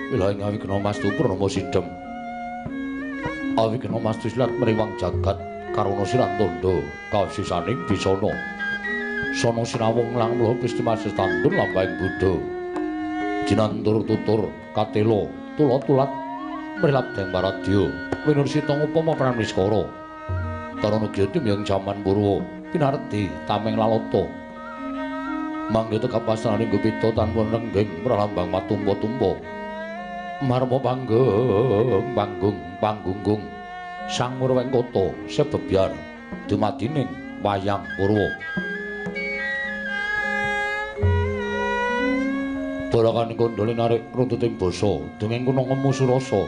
Wilaing awigna mastu purnama sidhem. Awigna mastu silat mriwang jagat karuna sirantondo kawsisaning bisana. Sana sinawung lang mluh pisti masis tandun lampahing Buddha. Jinantur tutur katela tula-tulat mrilabdeng paradya winursita ngupama pramiskara. Karana gyati miyang jaman purwa pinardi tameng lalata. Manggita kapasaning gupita tanpa rengging pralambang matumpa-tumpa. Marma panggung panggung panggunggung sang Murwengkata sebebyar dumadining wayang purwa. Balakane kandhane narik runtuting basa dongeng kuna ngemu surasa.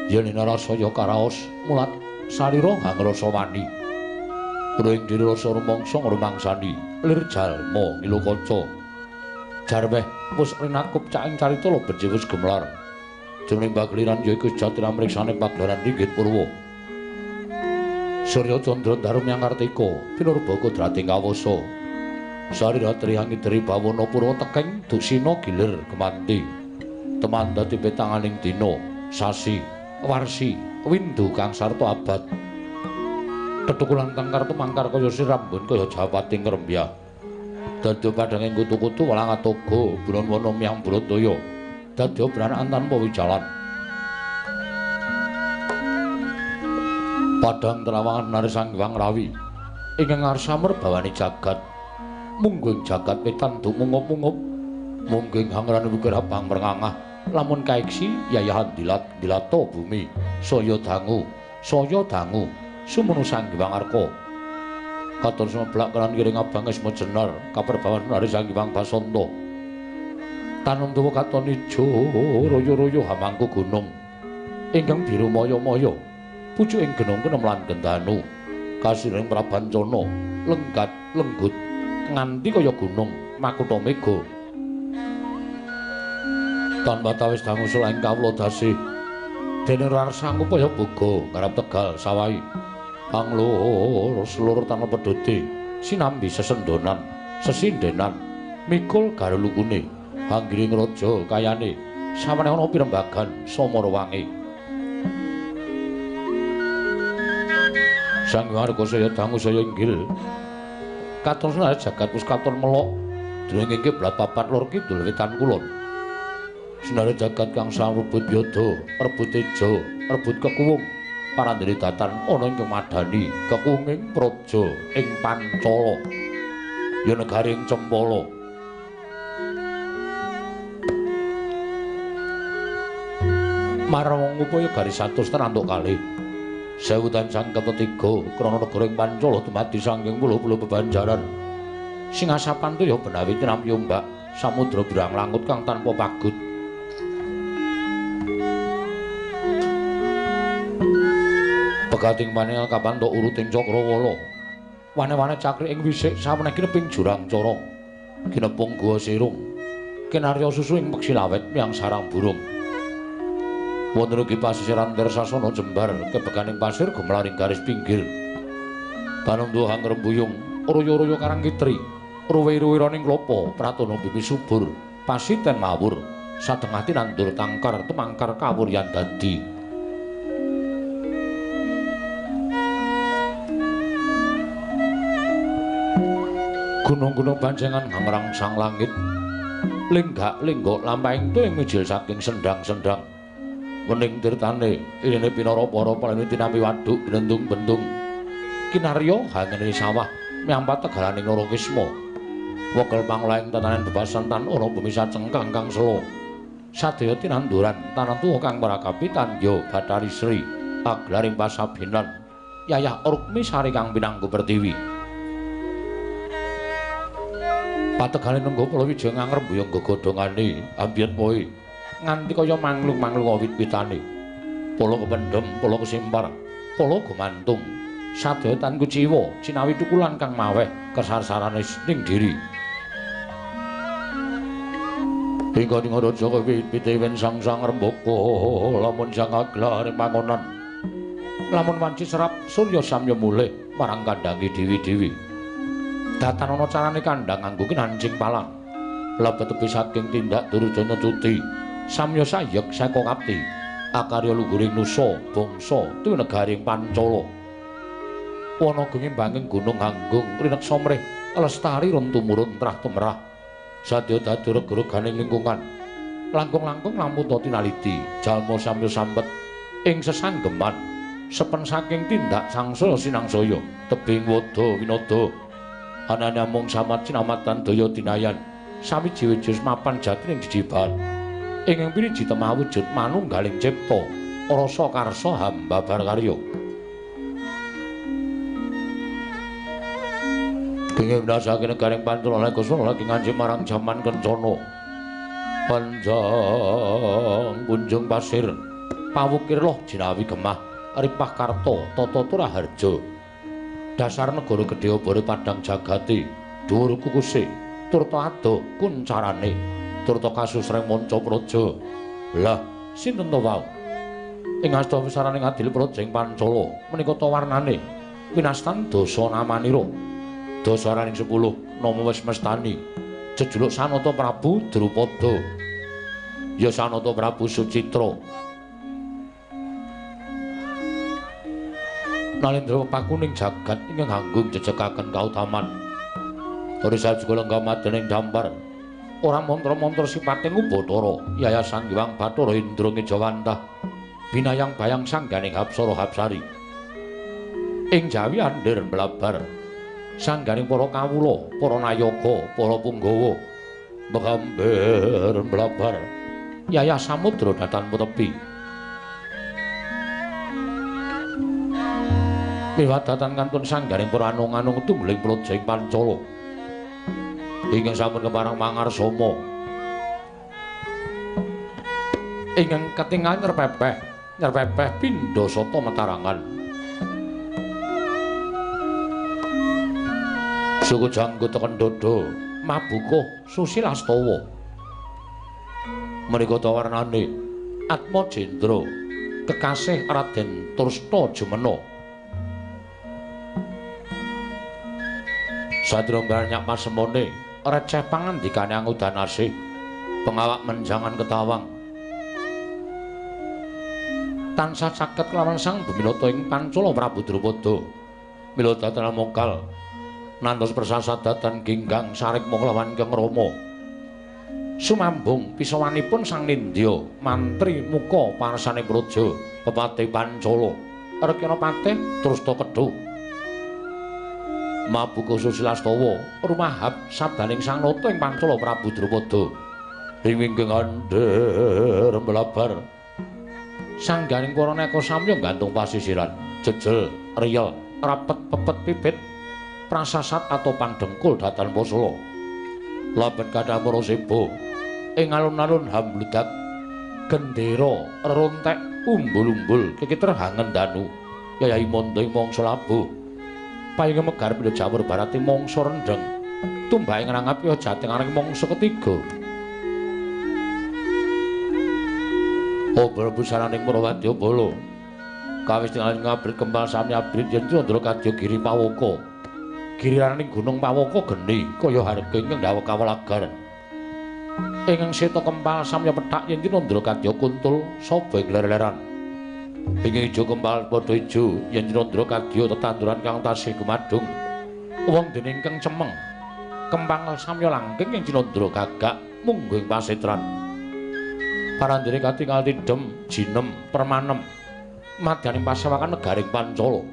Yen narasaya karaos mulat salira hangrasa wani. Ring diri rasa rumangsa ngrumangsani lir jalma ngilu kaca. Jarweh wis rinakup caking carita lobeje wis gemelar. Jroning pageliran ya iku sejati mriksane pagelaran ringgit purwa. Surya Candra Daru myang Kartika pinurba kodrating kawasa. Sarira trihangidri bawana purwa tekeng dusina gilir gemanti. Teman dadi petanganing dina, sasi, warsi, windu kang sarta abad. Tetukulan kang tumangkar kaya sirambun kaya jawating ngrembyah. Dadi padhanging kutu-kutu walang atoga bulan wana myang Brataya. Dadi branakan tanpa wijalan. Padhang terawangan nari Sang Hyang Rawi ingkang ngarsa merbawani jagat. Mungguing jagat wetan dumungup-mungup. Mungguing hangrane wukir abang merngangah lamun kaiksi yayahan dilat dilata bumi saya dangu saya dangu sumunu Sang Hyang Arka. Katon sumeblak kanan kiring abang isma jenar kaperbawan nari Sang Hyang Basanta. Tanung tuwa katon ijo royo-royo hamangku gunung ingkang biru maya-maya pucuking genung kenem lan gendanu kasiring prabancana lenggat lenggut nganti kaya gunung makutha mega. Tanpa tawis dangu selaing kawula dasih dene rarsang upaya boga garap tegal sawahi panglur selur tanpa pedhote sinambi sesendonan sesindenan mikul garulukune hanggiring raja kayane samene ana pirembagan samarawangi. Sang Hyang Arka saya dangu saya inggil katon senar jagat wis katon melok jroning kiblat papat lor kidul wetan kulon. Senare jagat kang sarebut yada rebut teja rebut kekuwung parandene datan ana ing madani kekuwunging praja ing Pancala ya negaring Cempala. Marang upaya garis 100 terantuk kalih sewu tansah ketiga krana negara ing Pancala dumadi saking puluh-puluh bebanjaran sing asapan toya benawi tinampi ombak samudra birang langut kang tanpa pagut. Pegating panel kapantok uruting cakrawala wane-wane cakrik ing wisik samene kineping jurang corong kinepung gua sirung kinarya susu ing peksi lawet miyang sarang burung. Wonten ugi pasisiran Tirsasana jembar kebeganing pasir gumlaring garis pinggir. Tanung duhang rembuyung royo-royo karang kitri ruwe-ruwiraning klapa pratana bumi subur pasiten mawur sadengah tinandur tangkar tumangkar kawuryan dadi. Gunung-gunung panjenengan hangrangsang langit lenggak lenggok lampahing tuing mijil saking sendang-sendang. Wening tirtane irine pinara para palene tinampi waduk gnendung-bendung kinarya hangene sawah myampat tegalaning Narakisma. Wekel pangolaing tatanan bebasan tan ana bumi sacengkang kang sela sadaya tinanduran tanah tuwa kang parakapi tandya Bathari Sri aglaring pasabinan yayah Rukmi Sari kang pinangku pertiwi. Pategale nenggo Palawijaya ngangrembuyung gegodhongane ambiyet wohe nganti kaya manglung-manglung wit-witane. Pala kependhem, pala kesimpar, pala gumantung. Sadaya tan kuciwa cinawi tukulan kang maweh kesarsarane ning diri. Hingga ning raja wit-wite wen sang-sang rembaka lamun sang aglar pangonan. Lamun wanci serap surya samya mulih marang kandhange dewi-dewi. Datan ana carane kandhang nganggo kinancing palang. Lebet tepi saking tindak Durjana cuti. Samya sayek saka kapti akarya luhuring nusa bangsa tuwi negaring Pancala. Wana gemimbanging gunung hanggung rineksa mrih lestari run tumurun trah tumrah. Sadya dadi reg-reganing lingkungan. Langkung-langkung lamun tinaliti jalma samya sampet ing sesanggeman sepen saking tindak sangsaya sinangsaya tebing wada winada anane amung samat sinamatan daya dinayan sami jiwijus mapan jatining jejiban ingkang piniji temah wujud manunggaling cipta rasa karsa hambabar karya. Kenging ndasake negaring Pancala Guswana lagi nganji marang jaman kencana panjang kunjung pasir pawukir loh jinawi gemah ripah karta tata turaharja dasar negara gedhe obore padang jagati dhuwur kukuse turta adoh kuncarane turta kasusreng manca praja. Lah sinten to wau ing asta wisaraning adil praja ing Pancala menika ta warnane winastan dasa namanira dasaraning 10 nama wis mestani jejuluk Sanata Prabu Drupada ya Sanata Prabu Sucitra Nalendra pakuning jagat ingkang hanggung jejekaken kautaman. Orisa juga lenggah madening dampar. Ora mantra-mantra sipating Ubathara, Yayasan Hyang Bathara Indra Ngejawantah, binayang bayang sangganing Hapsara Hapsari. Ing Jawi andir mblabar sangganing para kawula, para nayaka, para punggawa megamber mblabar Yayah Samudra datan tepi. Miwadatan kantun sangganing para anung-anung tungguling praja ing Pancala. Ingkang sampun kepareng mangarsama. Ingkang ketingal nyerpepeh, nyerpepeh pindha sata metarangan. Suku janggut teken dada, mabukuh susilastawa. Menika ta warnane Atma Jendra kekasih Raden Trusta Jumena. Sadra banyak pasemone receh pangandikane angudan asih pengawak menjangan ketawang tansah caket kelawan sang Buminata ing Pancala Prabu Drupada mila datan mokal nantos prasasadatan ginggang sarikma kelawan Kang Rama sumambung pisawanipun sang nindya mantri muka parsane praja pepate Pancala rekyana patih Trusta Kedhu Mabuka Susilastawa rumahap sabdaning sang nata ing Pancala Prabu Drupada ing wingking andher mblabar sangganing para neka samya gantung pasisiran jejel riyel rapet pepet pipit prasasat atau pandengkul datan posala labet kathah para seba ing alun-alun hambludak gendera rerontek umbul-umbul kekiter hangen danu yayahi manda ing mangsa labuh payung megar pindha jawur barate mangsa rendheng tumbake ngrangap ya jatengaring mangsa ketiga. Obor busananing para wadya bala kawis tingal ngabrit kempal sami abrit yen candra kadya giri pawaka giriraning gunung pawaka geni kaya harga ingkang ndhawek kawelagar ingkang seta kempal samya pethak yen candra kadya kuntul saba ing ler-leran ingkang ijo kempal padha ijo yen candra kadya tetanduran kang tasih gumadung wong dene ingkang cemeng kempang samya langking ing cinandra gagak mungguh ing pasetran parandene katingal tidhem jinem permanem madyaning pasewakan negaring Pancala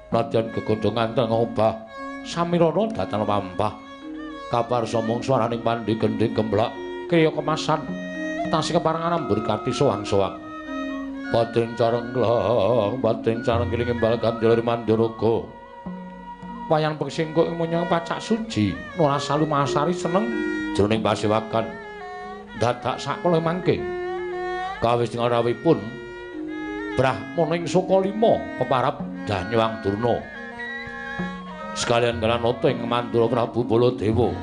nadyan gegodhongan teng obah samirana datan pampah kaparsa mung swaraning pandhe gendhing gemblak kriya kemasan tasih keparengan berkati soang-soang Badeng carenglang, badeng carenggiling embal gandel mandaraga. Wayang pengsingkuk ing menyang pacak suci, ora salumasari seneng jroning pasewakan. Dadak sakala mangke. Kawis tingal rawuhipun Brahmana ing Sukalima peparab Danyang Durna. Sekalian kalanata ing Mandura Prabu Baladewa.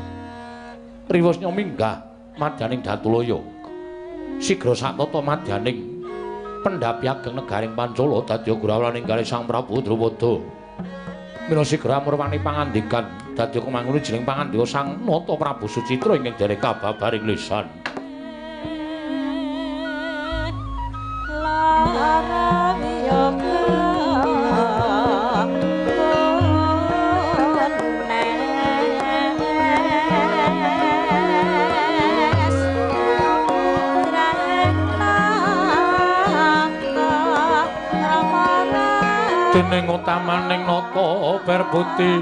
Riwasnya minggah madyaning Datulaya. Sigra satata madyaning pendhapi ageng negaring Pancala dadi grawlaning kalih Sang Prabu Drupada. Mila sigra murwani pangandikan dadi kumanguni jeneng pangandika Sang Nata Prabu Sucitra ingkang jare kababaring lisan. Dening utamaning nata perbuti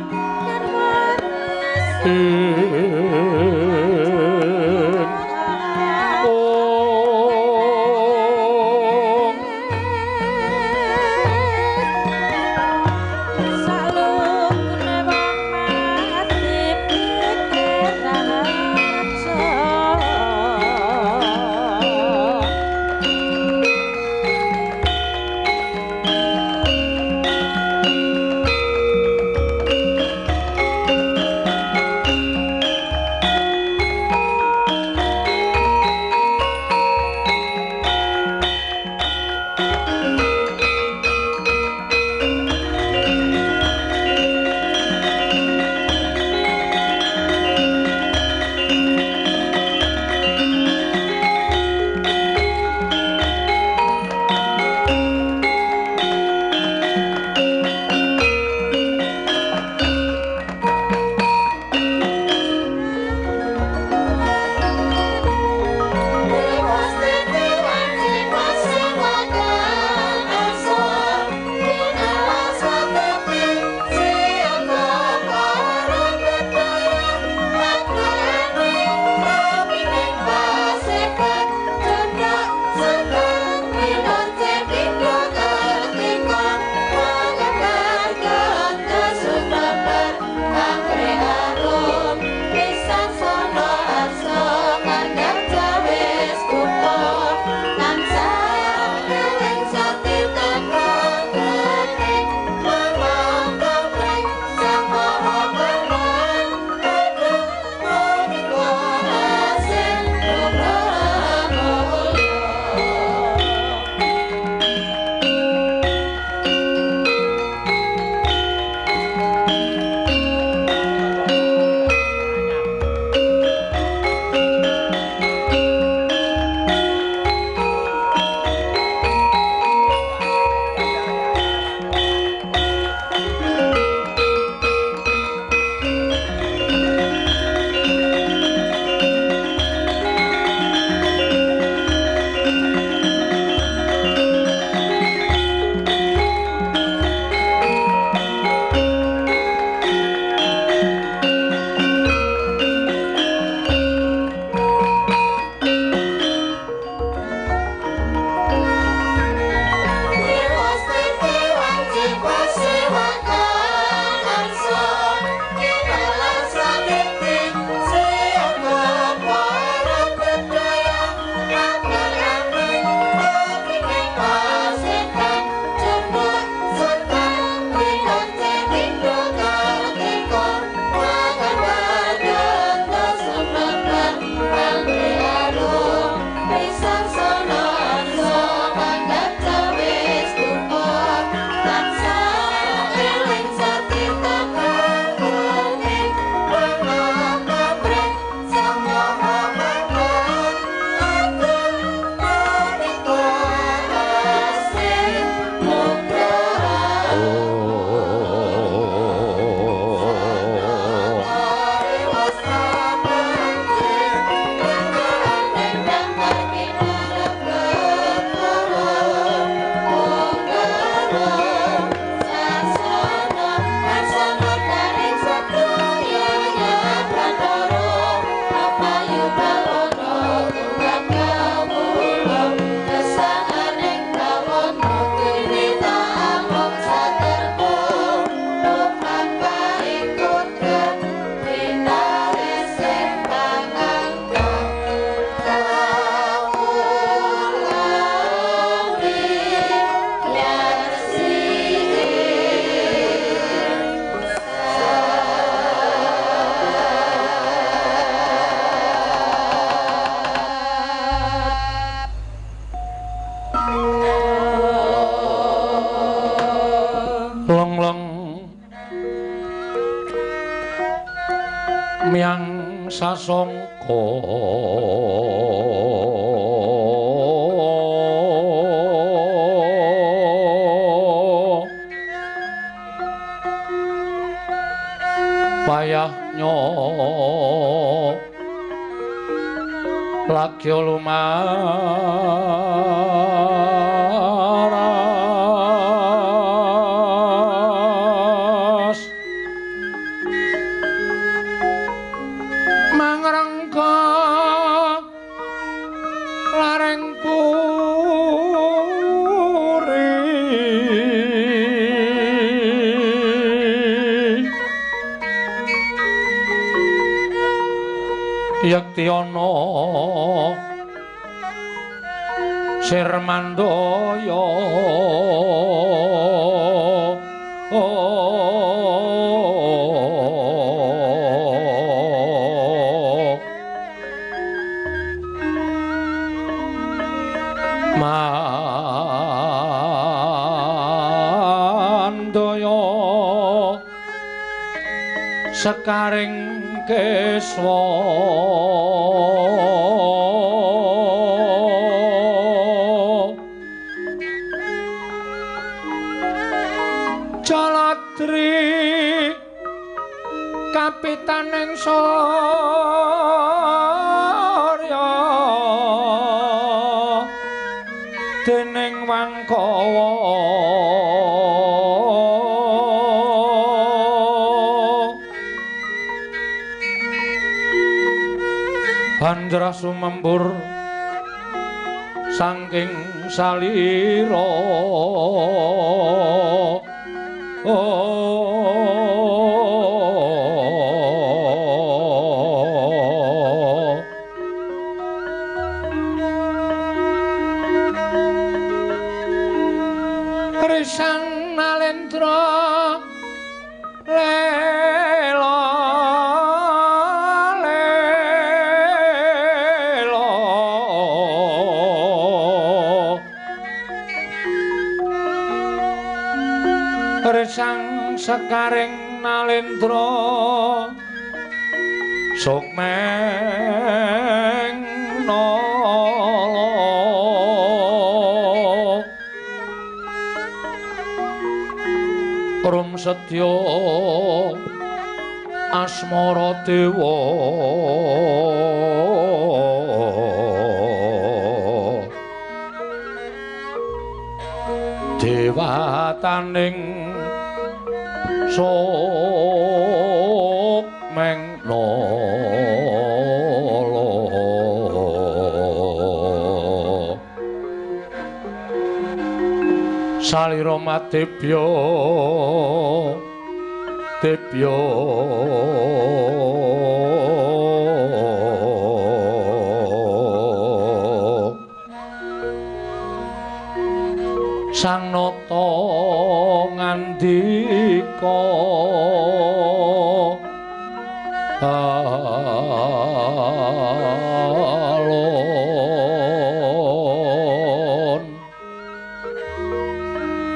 Miang sasongko donya lagi lumaras mangrengka lareng puri yekti ana Sirmandaya Mandaya sekaring keswa Jaladri kapitaning surya dening Wangkawa Handra sumembur saking salira. Risang nalendra lela lela Risang sekaring nalendra sukmeng nala Rum setya asmara dewa dewataning sukmeng nala Salira madebya debya Sang Nata ngandika alon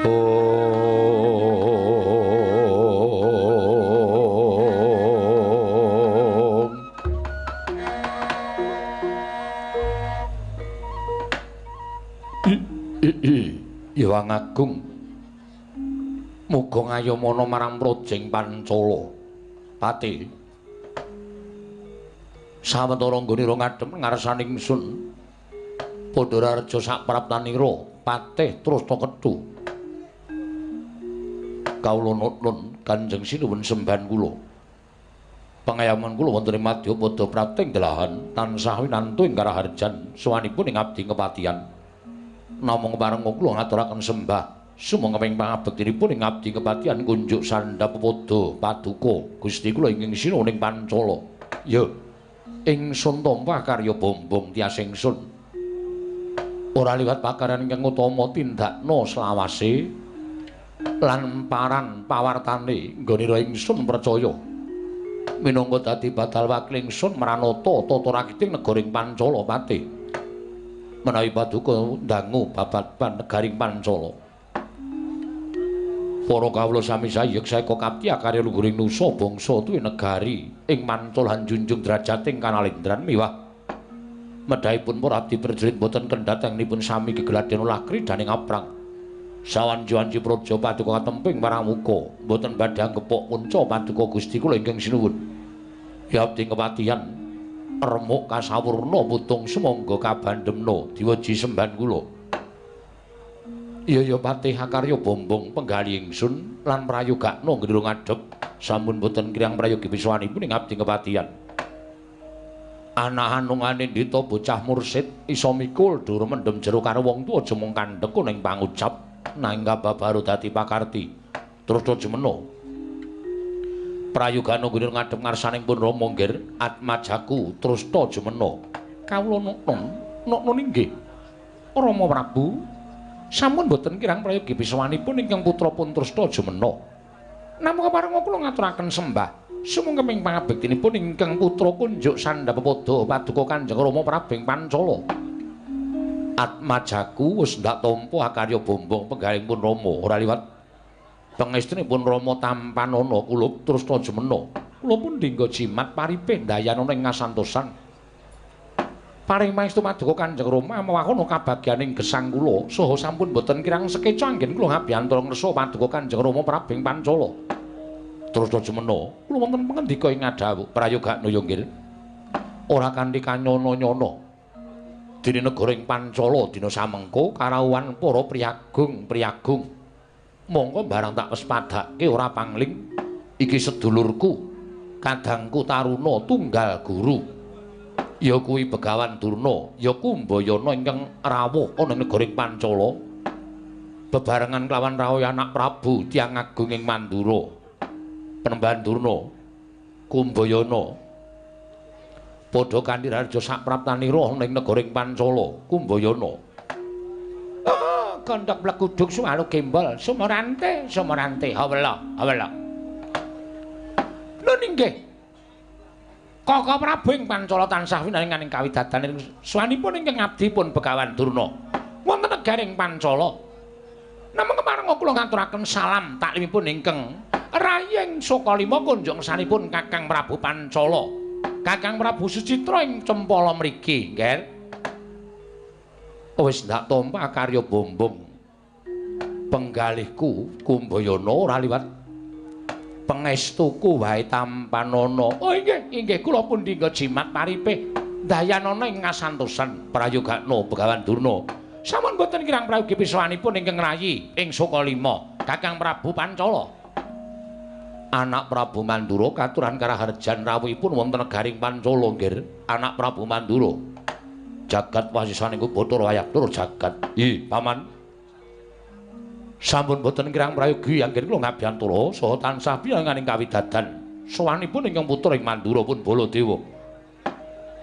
Om. Hyang Agung muga ngayomana marang Projeng Pancala Pati sawetara nggonira ngadhep ngarsane ingsun Pandharareja sapraptanira patih Trasta Ketu kawula nuwun Kanjeng Sinuwun sembahan kula pangayaman kula wonten ing madyapada prapting delahan tansah winantu ing karaharjan sowanipun ing abdi kepatihan namung parenga kula ngaturaken sembah sumangga ing pangabektinipun ing abdi kepatihan kunjuk sandhap pepada paduka Gusti kula ingkang sinuwun ing Pancala. Ya ingsun tampa karya bombong tias ingsun ora liwat pakaryan ingkang utama tindakna selawase lan paran pawartane nggonira ingsun percaya minangka dadi badal wakil ingsun mranata tata rakiting negara ing Pancala Pati menawi paduka ndangu babagan negaring Pancala. Para kawula sami sayek saeka kapti akarya luhuring nusa bangsa tuwi negari ing Pancala junjung drajating kanalendran miwah medhahipun para abdi prajurit boten kendhat nipun sami gegladen olah kridaning aprang. Sawanci-wanci praja paduka katemping marang muka boten badhe gepok punca paduka Gusti kula ingkang sinuwun. Ya abdi kepatihan remuk kasawurna putung sumangga kabandemna diweji semban kula. Iya ya patih akarya bombong penggalih ingsun lan prayogakna gendera ngadhep sampun boten kirang prayogi piswanipun ing abdi kepatihan. Anak-anungane ndita bocah mursid iso mikul dur mendem jero karo wong tuwa aja mung kandhek ning pangucap nanging kababaru dadi pakarti. Terus jemena. Prayogana gendera ngadhep ngarsaning pun Rama nggir atmajaku terus ta jemena. Kawula nokno nokno inggih. Rama Prabu sampun boten kirang prayogi piswanipun ingkang putra pun Tresta jemena. Namung keparenga kula ngaturaken sembah sumangga ing pangabektinipun ingkang putra kunjuk sandhapepada paduka Kanjeng Rama Prabu ing Pancala. Atmajaku wis ndak tampa akarya bombong penggalihipun pun Rama ora liwat pangestrinipun Rama tampanana kulup Tresta jemena. Kula pun dinggo jimat paripih ndayanana ing ngasantosan. Paring pangestu paduka Kanjeng Rama mawahono kabagyaning gesang kula saha sampun boten kirang sekeca anggen kula ngabiyantara ngresa paduka Kanjeng Rama Prabu ing Pancala. Terus jemena kula wonten pangandika ing ngadhawuh prayogakna ya nggih. Ora kanthi kanyono-nyono. Dene negara ing Pancala dina samengko karawuhan para priyagung-priyagung. Mongko barang tak wespadake ora pangling iki sedulurku kadangku Taruna tunggal guru. Ya kuwi Begawan Durna, ya Kumbayana ingkang rawuh ana ing negara Pancala. Bebarengan kelawan rawuh anak Prabu tiyang agung ing Mandura. Penemban Durna, Kumbayana padha kanthi raja sapraptanira ana ing negara Pancala, Kumbayana. Oh, kondhok pleguduk suwalu gembol, sumorante, sumorante, hawela, hawela. Nun inggih. Kaka Prabu ing Pancala tansah winaringaning kawidadaning swanipun ingkang abdi pun Begawan Durna. Wonten negaring Pancala. Namung keparenga kula ngaturaken salam taklimipun ingkang rayeng Sukalima kunjung sanipun Kakang Prabu Pancala. Kakang Prabu Sucitra ing Cempala mriki, nggih. Wis ndak tampa karya bombong. Penggalihku Kumbayana ora liwat pangestuku wae tampanana. Oh inggih, inggih kula pun dinggo jimat paripih ndayanana ing ngasantosan prayogakna Begawan Durna. Sampun boten kirang prayogi piswanipun ingkang rayi ing Sukalima, Kakang Prabu Pancala. Anak Prabu Mandura katuran karaharjan rawuhipun wonten negaring Pancala nggih. Anak Prabu Mandura. Jagat wasisaning Bathara Wayabdara jagat. Ih, paman. Sampun boten kirang prayogi anggen kula ngabiyantara saha tansah piyanganing kawidadan. Sowanipun ingkang putra ing Mandura pun Baladewa.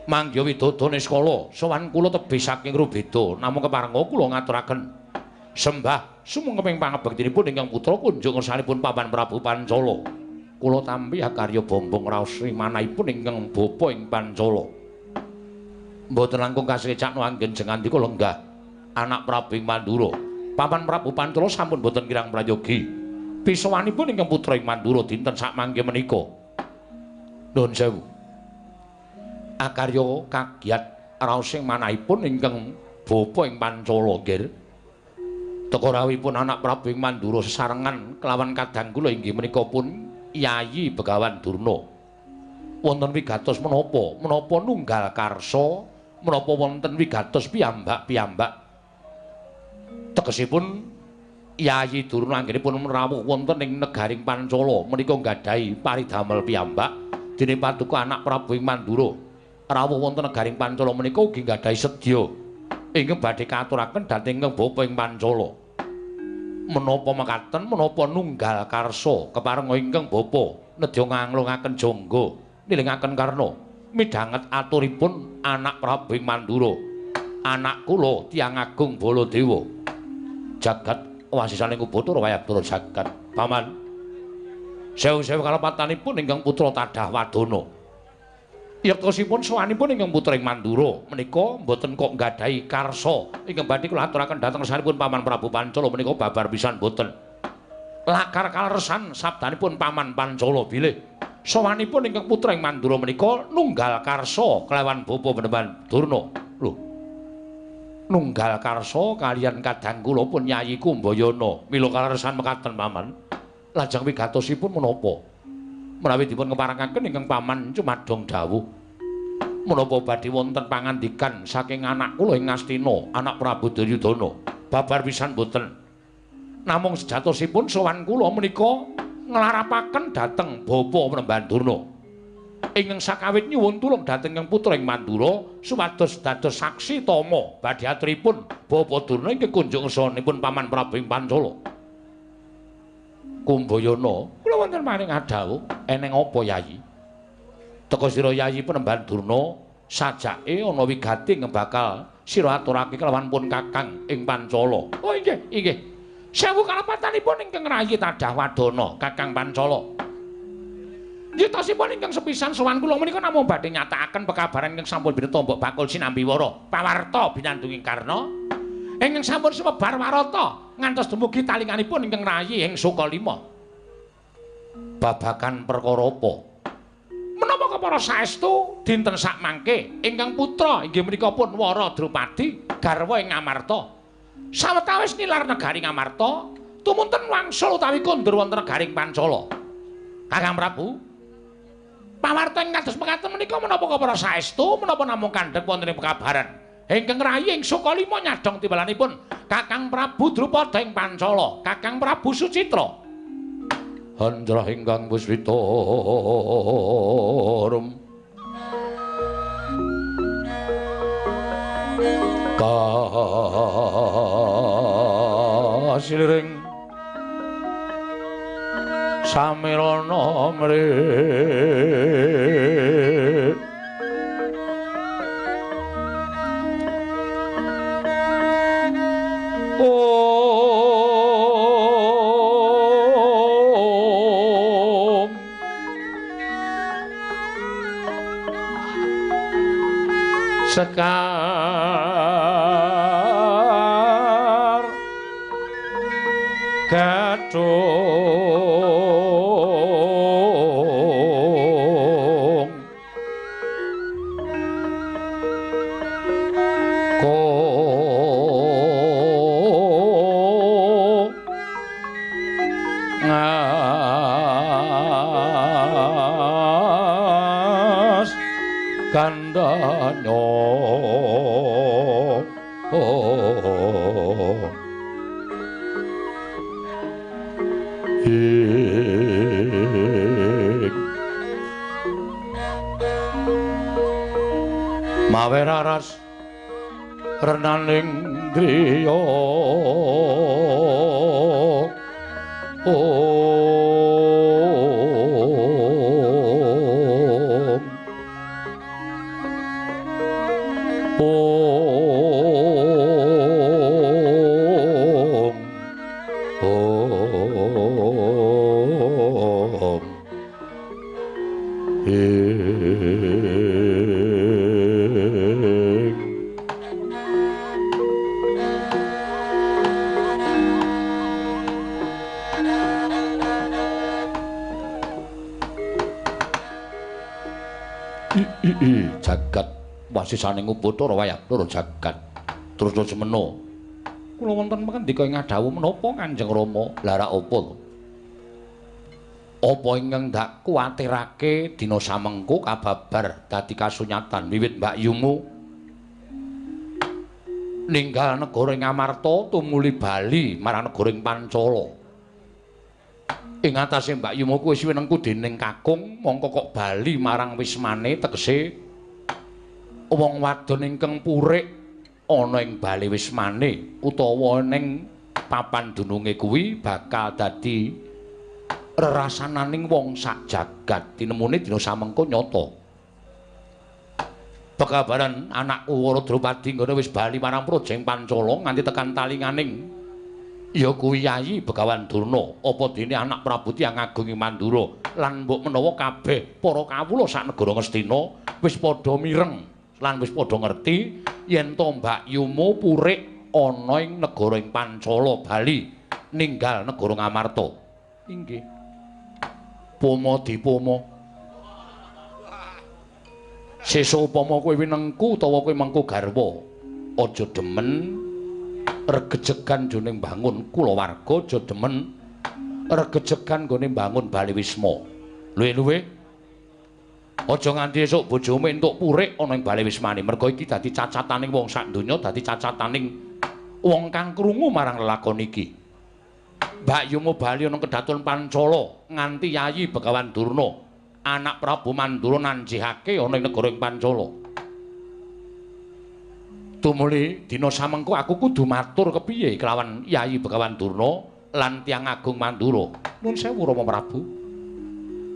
Mangya widodo niskala, sowan kula tebih saking rubeda, namung keparenga kula ngaturaken sembah sumangga ing pangabektinipun ingkang putra kunjung ngersanipun Paman Prabu Pancala. Kula tampi akarya bombong raos manahipun ingkang bapa ing Pancala. Mboten langkung kasekecakno anggen jengandika lenggah anak Prabu ing Mandura. Paman Prabu Pancala sampun boten kirang prayogi. Pisowanipun ingkang putra ing Mandura dinten sakmangke menika. Nuwun sewu. Akarya kagiat raos ing manahipun ingkang bapa ing Pancala nggih. Teka rawuhipun anak Prabu ing Mandura sesarengan kelawan kadang kula inggih menika pun Yayi Begawan Durna. Wonten wigatos menapa? Menapa nunggal karsa, menapa wonten wigatos piyambak-piyambak. Tegesipun Yayi Durna anggenipun rawuh wonten ing negaring Pancala menika nggadahi paridamel piyambak dene paduka anak Prabu ing Mandura. Rawuh wonten negaring Pancala menika ugi nggadahi sedya ingkang badhe katuraken dhateng ingkang bapa ing Pancala. Menapa mekaten menapa nunggal karsa keparenga ingkang bapa nedya nganglungaken jangga nilingaken karna midhanget aturipun anak Prabu ing Mandura. Anak kula tiyang agung Baladewa. Jagat wasisaning Bathara Wayabdara jagat. Paman. Sewu-sewu kalepatanipun ingkang putra tadah wadana. Yektosipun sowanipun ingkang putra ing Mandura menika mboten kok nggadahi karsa ingkang badhe kula aturaken dhateng ngersanipun Paman Prabu Pancala menika babar pisan mboten. Lakar kaleresan sabdanipun Paman Pancala bilih sowanipun ingkang putra ing Mandura menika nunggal karsa kelawan bapa Panembahan Durna. Lho. Nunggal karsa kaliyan kadang kula pun Yayi Kumbayana. Mila kaleresan mekaten Paman. Lajeng wigatosipun menapa? Menawi dipun keparengaken ingkang paman cumadong dawuh. Menapa badhe wonten pangandikan saking anak kula ing Ngastina, anak Prabu Duryudana? Babar pisan boten. Namung sejatosipun sowan kula menika nglarapaken dhateng Bapa Panembahan Durna. Ingkang sakawit nyuwun tulung dhateng ingkang putra ing Mandura supados dados saksi tama badhe aturipun Bapa Durna ingkang kunjung ngersanipun Paman Prabu ing Pancala. Kumbayana, kula wonten maring adhawuh, eneng apa Yayi? Teka sira Yayi Panembahan Durna sajake ana wigati ingkang bakal sira aturake kelawan pun Kakang ing Pancala. Oh inggih, inggih. Sewu kalepatanipun ingkang rayi tadah wadana Kakang Pancala. Yitosipun ingkang sepisan sowan kula menika namung badhe nyatakaken pekabaran ingkang sampun bineta mbok bakul sinambi wara pawarta binandunging Karna ingkang sampun sumebar warata ngantos dumugi talinganipun ingkang rayi ing Sukalima. Babagan perkara apa? Menapa kepara saestu dinten sakmangke ingkang putra inggih menika pun Wara Drupadi garwa ing Ngamarta. Sawetawis nilar negari Ngamarta tumunten wangsul utawi kondur wonten negaring Pancala. Kakang Prabu, pawarta ing kados mekaten menika menapa kepara saestu menapa namung kandhek wonten ing pekabaran ingkang rayi ing Sukalima nyadhong timbalanipun Kakang Prabu Drupada ing Pancala, Kakang Prabu Sucitra. Handrah ingkang puswita rum kasiliring samirana mri Om Sekar Gadung Ko Ngas Kandanyo Mawe raras renaning griya Om Om Om Jagat wasisaning Upacara wayah loro jagat terus semena. Kula wonten pangandika ing adhawuh menapa Kanjeng Rama? Lah rak apa to? Apa ingkang ndak kuwatirake dina samengko kababar dadi kasunyatan wiwit mbakyumu ninggal negara ing Amarta tumuli bali marang negara ing Pancala. Ing atase mbakyumu kuwi wis winengku dening kakung, mongko kok bali marang wismane tegese wong wadon ingkang purik ana ing bali wismane utawa ning papan dununge kuwi bakal dadi rerasananing wong sak jagat. Tinemune dina samengko nyata. Pekabaran anakku Wara Drupadi nggone wis bali marang Praja ing Pancala nganti tekan talinganing ya kuwi Yayi Begawan Durna, apa dene anak Prabu tiyang agung ing Mandura lan mbok menawa kabeh para kawula sak negara Ngastina wis padha mireng lan wis padha ngerti yen to mbakyumu purik ana ing negara ing Pancala bali ninggal negara Ngamarta. Inggih. Poma dipoma. Sesuk upama kowe winengku utawa kowe mengku garwa, aja demen regejegan jane mbangun kulawarga, aja demen regejegan nggone mbangun bali wisma. Luwe-luwe aja nganti esuk bojomu entuk purik ana ing bale wismane. Merga iki dadi cacataning wong sak donya, dadi cacataning wong kang krungu marang lelakon iki. Mbakyumu bali ana kedaton Pancala nganti Yayi Begawan Durna, anak Prabu Mandura nanjihake ana ing negara ing Pancala. Tumuli dina samengko aku kudu matur kepiye kelawan Yayi Begawan Durna lan tiyang agung Mandura. Nuwun sewu Rama Prabu.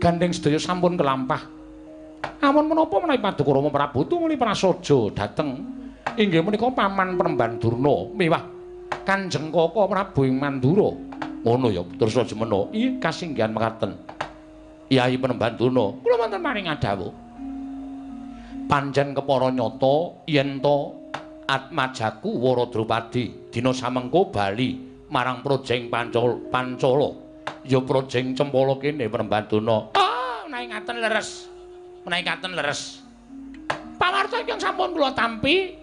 Gandeng sedaya sampun kelampah. Amun menapa menawi paduka Rama Prabu tumuli prasaja dhateng inggih menika paman Penemban Durna miwah Kanjeng Kaka Prabu ing Mandura. Ngono ya terus aja mena. Iya kasinggihan mekaten. Yayi Penemban Durna, kula wonten paring adhawuh. Pancen kepara nyata yen to atmajaku Wara Drupadi dina samengko bali marang Projeng Pancala. Ya Projeng Cempala kene Penemban Durna. Oh, menawi ngaten leres. Menawi ngaten leres. Pawarta ingkang sampun kula tampi,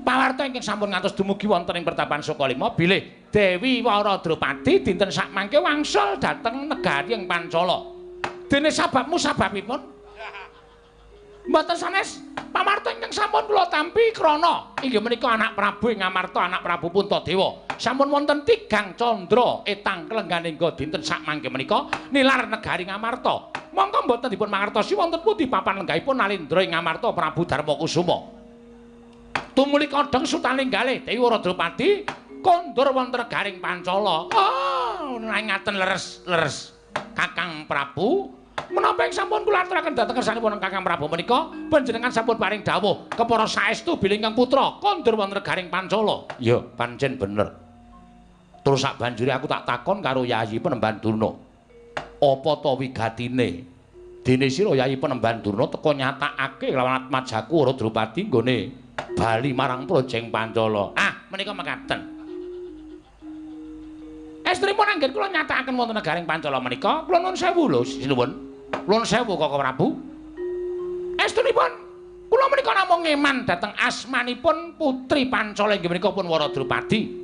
pawarta ingkang sampun ngantos dumugi wonten ing pertapan Sukalima bilih Dewi Wara Drupadi dinten sakmangke wangsul dhateng negari ing Pancala. Dene sababmu sababipun? Mboten sanes. Pamarta ingkang sampun kula tampi krana inggih menika anak Prabu ing Ngamarta, anak Prabu Puntadewa. Sampun wonten tigang candra etang klengganingga dinten sakmangke menika nilar negari Ngamarta. Mongko mboten dipun mangertosi wonten pundi papan lenggahipun Nalendra ing Ngamarta Prabu Darmakusuma. Tumuli kodheng sutalinggale Dewi Wara Drupadi kondur wonten negaring Pancala. Oh, ngaten leres-leres. Kakang Prabu, menapa ing sampun kula aturaken dhateng kersanipun Kakang Prabu menika panjenengan sampun paring dawuh kepara saestu bilih ingkang putra kondur wonten negaring Pancala. Ya, pancen bener. Terus sak banjure aku tak takon karo Yayi Penemban Durna. Apa ta wigatine? Dene sira Yayi Penemban Durna teka nyatakake lawan atmajaku Wara Drupadi nggone bali marang Projeng Pancala. Ah, menika mekaten. Estrinipun anggen kula nyatakaken wonten negaring Pancala menika, kula nuwun sewu lho, sinuwun. Kula nuwun sewu Kaka Prabu. Estrinipun kula menika namung ngeman dhateng asmanipun putri Pancala inggih menika pun Wara Drupadi.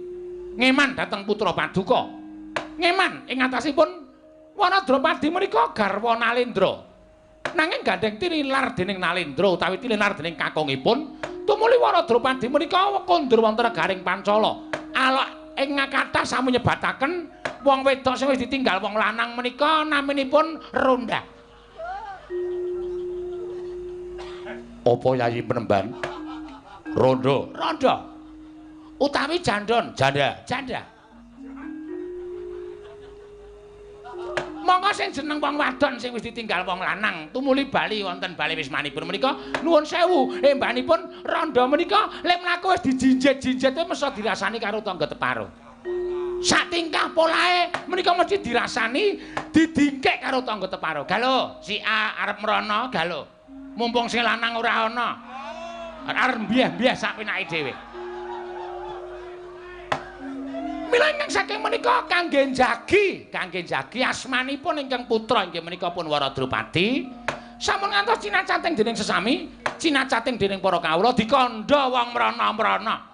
Ngeman dhateng putra paduka. Ngeman ing atasipun Wara Drupadi menika garwa Nalendra. Nanging gandeng tinilar dening Nalendra utawi tinilar dening kakungipun, tumuli Wara Drupadi menika kondur wonten negaring Pancala. Alok ing kathah sampun nyebataken wong wedok sing wis ditinggal wong lanang menika naminipun Ronda. Apa Yayi Penemban? Rondo. Rondo. Utawi jandon, janda, janda. Monggo sing jeneng wong wadon sing wis ditinggal wong lanang tumuli bali wonten bali wismanipun menika nuwun sewu embanipun rondo menika lek mlaku wis dijinjit-jinjit mesti dirasani karo tangga teparo. Sak tingkah polahe menika mesti dirasani didingkek karo tangga teparo. Galo, si A arep mrono, galo. Mumpung sing lanang ora ana. Arep mbiah-mbiah sak penake dhewe. Mila ingkang saking menika kangge njagi asmanipun ingkang putra inggih menika pun Wara Drupadi sampun ngantos cinacating dening sesami, cinacating dening para kawula dikandha wong mrana-mrana.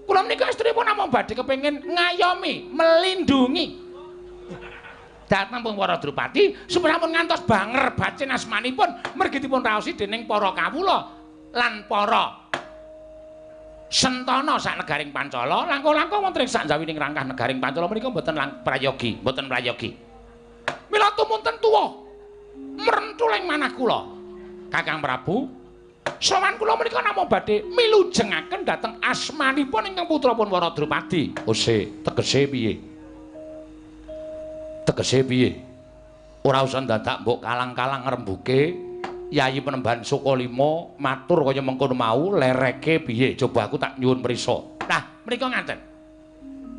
Kula menika estrinipun namung badhe kepengin ngayomi, melindungi dhateng pun Wara Drupadi supaya sampun ngantos banger bacin asmanipun mergi dipun raosi dening para kawula lan para sentana sak negaring Pancala, langkung-langkung wonten ing sak njawining rangkah negaring Pancala menika mboten prayogi, mboten prayogi. Mila tumunten tuwa mrentuling manah kula. Kakang Prabu, sowan kula menika namung badhe milujengaken dhateng asmanipun ingkang putra pun Wara Drupadi. Ose, tegese piye? Tegese piye? Ora usah dadak mbok kalang-kalang ngrembuke. Yayi Penemban Sukalima matur kaya mengkono mau lereke piye? Coba aku tak nyuwun prisa. Nah, menika ngaten.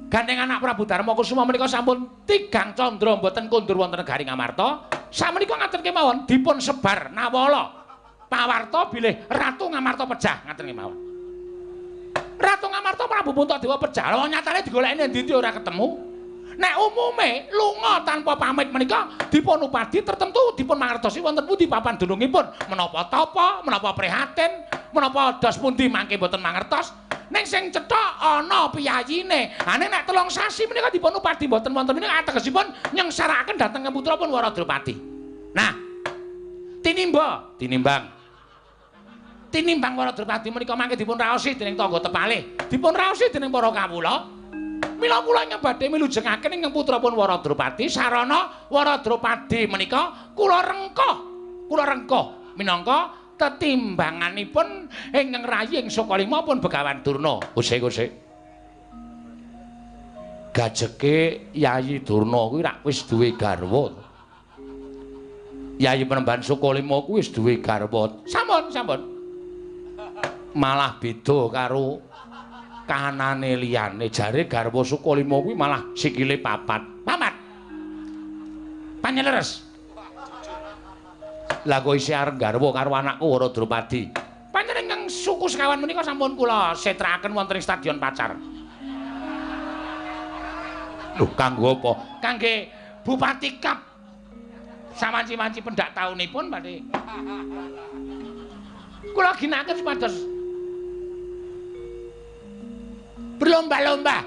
Gandeng anak Prabu Darmakusuma menika sampun tigang candra mboten kondur wonten negari Ngamarta. Samenika ngaten kemawon dipun sebar nawala pawarta bilih Ratu Ngamarta pejah ngaten kemawon. Ratu Ngamarta Prabu Puntadewa pejah. Wong nyatane digoleki endi-endi ora ketemu. Nek umume lunga tanpa pamit menika dipun upadi tertentu dipun mangertosi wonten pundi papan dunungipun, menapa tapa, menapa prihatin, menapa dos pundi mangke mboten mangertos. Ning sing cetha ana piyayine. Ane nek 3 sasi menika dipun upadi mboten wonten menika ategesipun nyengsarakaken dhateng putra pun Wara Drupadi. Nah, tinimba, tinimbang. Tinimbang Wara Drupadi menika mangke dipun raosi dening tangga tepalih, dipun raosi dening para kawula. Mila kula ingkang badhe milujengaken ingkang putra pun Wara Drupadi sarana Wara Drupadi menika kula rengkuh, kula rengkuh minangka tetimbanganipun ingkang rayi ing Sukalima pun Begawan Durna. Usik-usik. Gajeke Yayi Durna kuwi rak wis duwe garwa. Yayi Penemban Sukalima kuwi wis duwe garwa. Sampun, sampun. Malah beda karo kahanane liyane. Jare garwa Sukalima kuwi malah sikile papat. Papat. Panjeleres. Lah kok isih arep garwa karo anakku Wara Drupadi. Panjenengan suku sekawan menika sampun kula setrakaken wonten ing Stadion Pacar. Lho, kanggo apa? Kangge Bupati Cup. Sawanci-wanci pendak taunipun badhe. Kula ginakaken supados berlomba-lomba.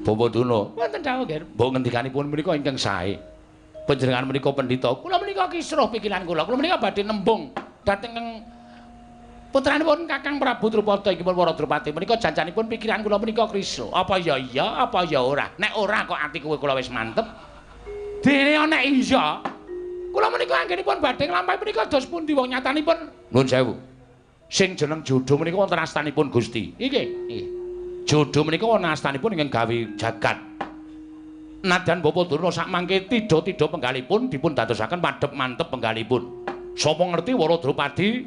Bapak Durna, wonten dawuh, Ger. Mbok ngendikanipun menika ingkang sae. Panjenengan menika pendhita, kula menika kisruh pikiran kula. Kula menika badhe nembung dhateng putranipun Kakang Prabu Drupada inggih pun Wara Drupadi menika janjanipun pikiran kula menika kisruh. Apa ya iya, apa ya ora? Nek ora kok ati kowe kula wis mantep. Dene nek iya, kula menika anggenipun badhe nglampahi menika dos pundi wong nyatanipun? Nuwun sewu. Sing jeneng jodho menika wonten astanipun Gusti. Nggih, nggih. Jodho menika wonten astanipun ingkang gawe jagat. Nadyan Bapak Durna sakmangke tidha-tidha penggalipun dipun dadosaken madhep mantep penggalipun. Sapa ngerti Wara Drupadi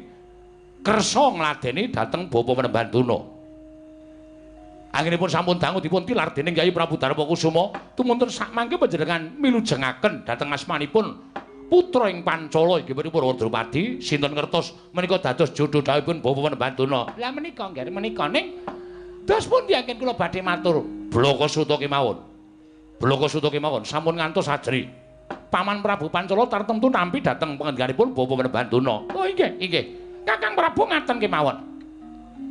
kersa ngladeni dhateng Bapak Penemban Durna. Anggenipun sampun dangu dipun tilar dening Kyai Prabu Darmakusuma, tumunten sakmangke panjenengan milujengaken dhateng asmanipun putra ing Pancala inggih punika Wara Drupadi, sinten ngertos menika dados jodho dhawuhipun Bapak Penemban Durna. Lah menika nggih menika ning dos pundi anggen kula badhe matur? Blaka Suta kemawon. Blaka Suta kemawon sampun ngantos ajri. Paman Prabu Pancala tartemtu nampi dhateng pangendhikanipun Bapak Penemban Durna. Oh inggih, inggih. Kakang Prabu ngaten kemawon.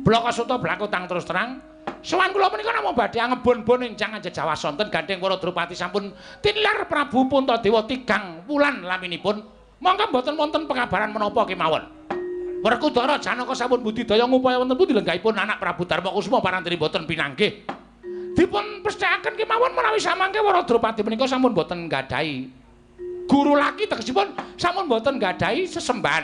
Blaka Suta blakutang terus terang. Sowan kula menika namung badhe angebon-bon ing jangan jejawa sonten gandheng Wara Drupadi sampun tilar Prabu Puntadewa 3 wulan laminipun. Monggo mboten wonten pekabaran menapa kemawon. Werkudara Janaka sampun budidaya ngupaya wonten pundi lenggahipun anak Prabu Darmakusuma parantri mboten pinanggih. Dipun pesthekaken kemawon menawi samangke Wara Drupadi menika sampun boten nggadahi guru laki, tegesipun sampun boten nggadahi sesembahan.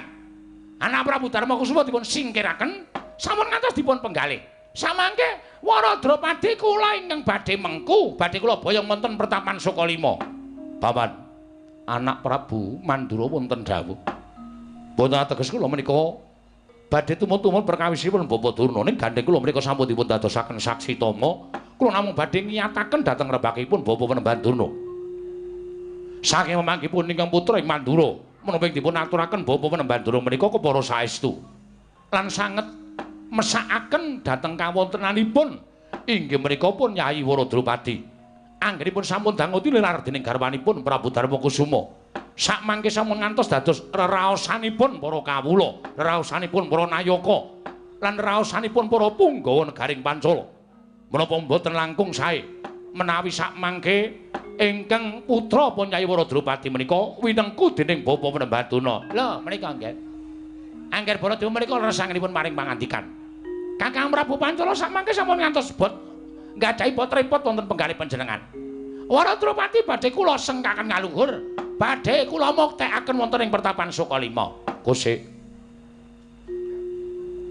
Anak Prabu Darmakusuma dipun singkiraken sampun ngantos dipun penggalih. Samangke Wara Drupadi kula ingkang badhe mengku, badhe kula boyong wonten pertapan Sukalima. Paman, anak Prabu Mandura wonten dawuh. Boten ateges kula menika badhe tumut-tumut perkawisipun Bapak Durna ning gandheng kula menika sampun dipun dadosaken saksi tama. Kula namung badhe ngiyataken dhateng rembakipun Bapak Penemban Durna. Saking memanggipun ingkang putra ing Mandura, menapa ing dipun aturaken Bapak Penemban Durna menika kepara saestu lan sanget mesakaken dhateng kawontenanipun inggih menika pun Yayi Wara Drupadi. Anggenipun sampun dangu tilar dening garwanipun Prabu Darmakusuma. Sakmangke sampun ngantos dados reraosanipun para kawula, reraosanipun para nayaka, lan reraosanipun para punggawa negaring Pancala. Menapa mboten langkung sae menawi sakmangke ingkang putra pun Yayi Wara Drupadi menika winengku dening Bapak Penemban Durna. Lho menika nggih. Angger Baladewa menika leresanipun maring pangandikan. Kakang Prabu Pancala sakmangke sampun ngantos bot nggadahi bot repot wonten penggalih panjenengan. Wara Drupadi badhe kula sengkaken ngaluhur, badhe kula muktekaken wonten ing pertapan Sukalima. Kosek.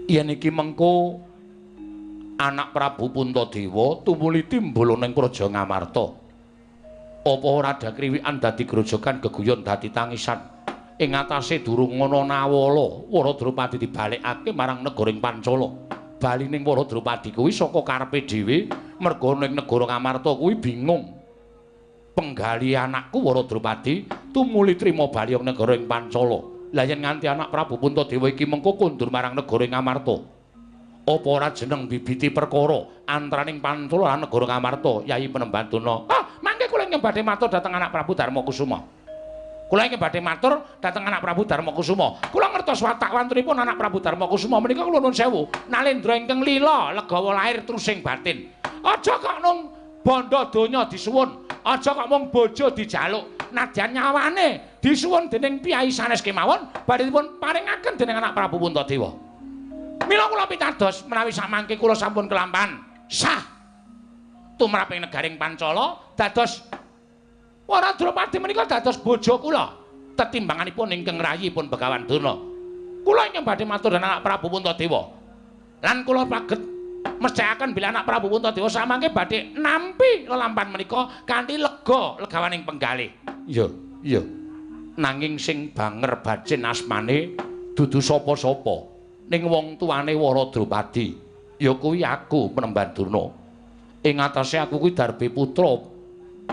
Yen iki mengko anak Prabu Puntadewa tumuli timbul ning Praja Ngamarta. Apa ora ada kriwikan dadi grojogan geguyon dadi tangisan. Ing atase durung ana nawala, Wara Drupadi dibalekake marang negaring Pancala. Balining Wara Drupadi kuwi saka karepe dhewe, merga ning negara Ngamarta kuwi bingung. Penggali anakku Wara Drupadi tumuli trima bali ing negara ing Pancala. Lah yen nganti anak Prabu Puntadewa iki mengko kondur marang negara Ngamarta, apa ora jeneng bibiti perkara antaraning Pancala lan negara Ngamarta, Yayi Penemban Durna? Ah, mangke kula ingkang badhe matur dhateng anak Prabu Darmakusuma. Kula ingkang badhe matur dhateng anak Prabu Darmakusuma. Kula ngertos watak wantunipun anak Prabu Darmakusuma menika kula nuwun sewu. Nalendra ingkang lila legawa lahir trusing batin. Aja kok nung bondo donya disuwun, aja kok mung bojo dijaluk, nadyan nyawane disuwun dening piyai sanes kemawon badhe dipun paringaken dening anak Prabu Puntadewa. Mila kula pitados menawi samangke kula sampun kelampahan sah tumrap ing negaring Pancala dados Wara Drupadi menika dados bojo kula tetimbanganipun ingkang rayipun Begawan Durna. Kula ingkang badhe matur dhateng anak Prabu Puntadewa. Lan kula paget mesthekaken bilih anak Prabu Puntadewa samangke badhe nampi lelampahan menika kanthi lega legawaning penggalih. Iya, iya. Nanging sing banger bacin asmane dudu sapa-sapa ning wong tuane Wara Drupadi. Ya kuwi aku Penemban Durna. Ing atase aku kuwi darbe putra.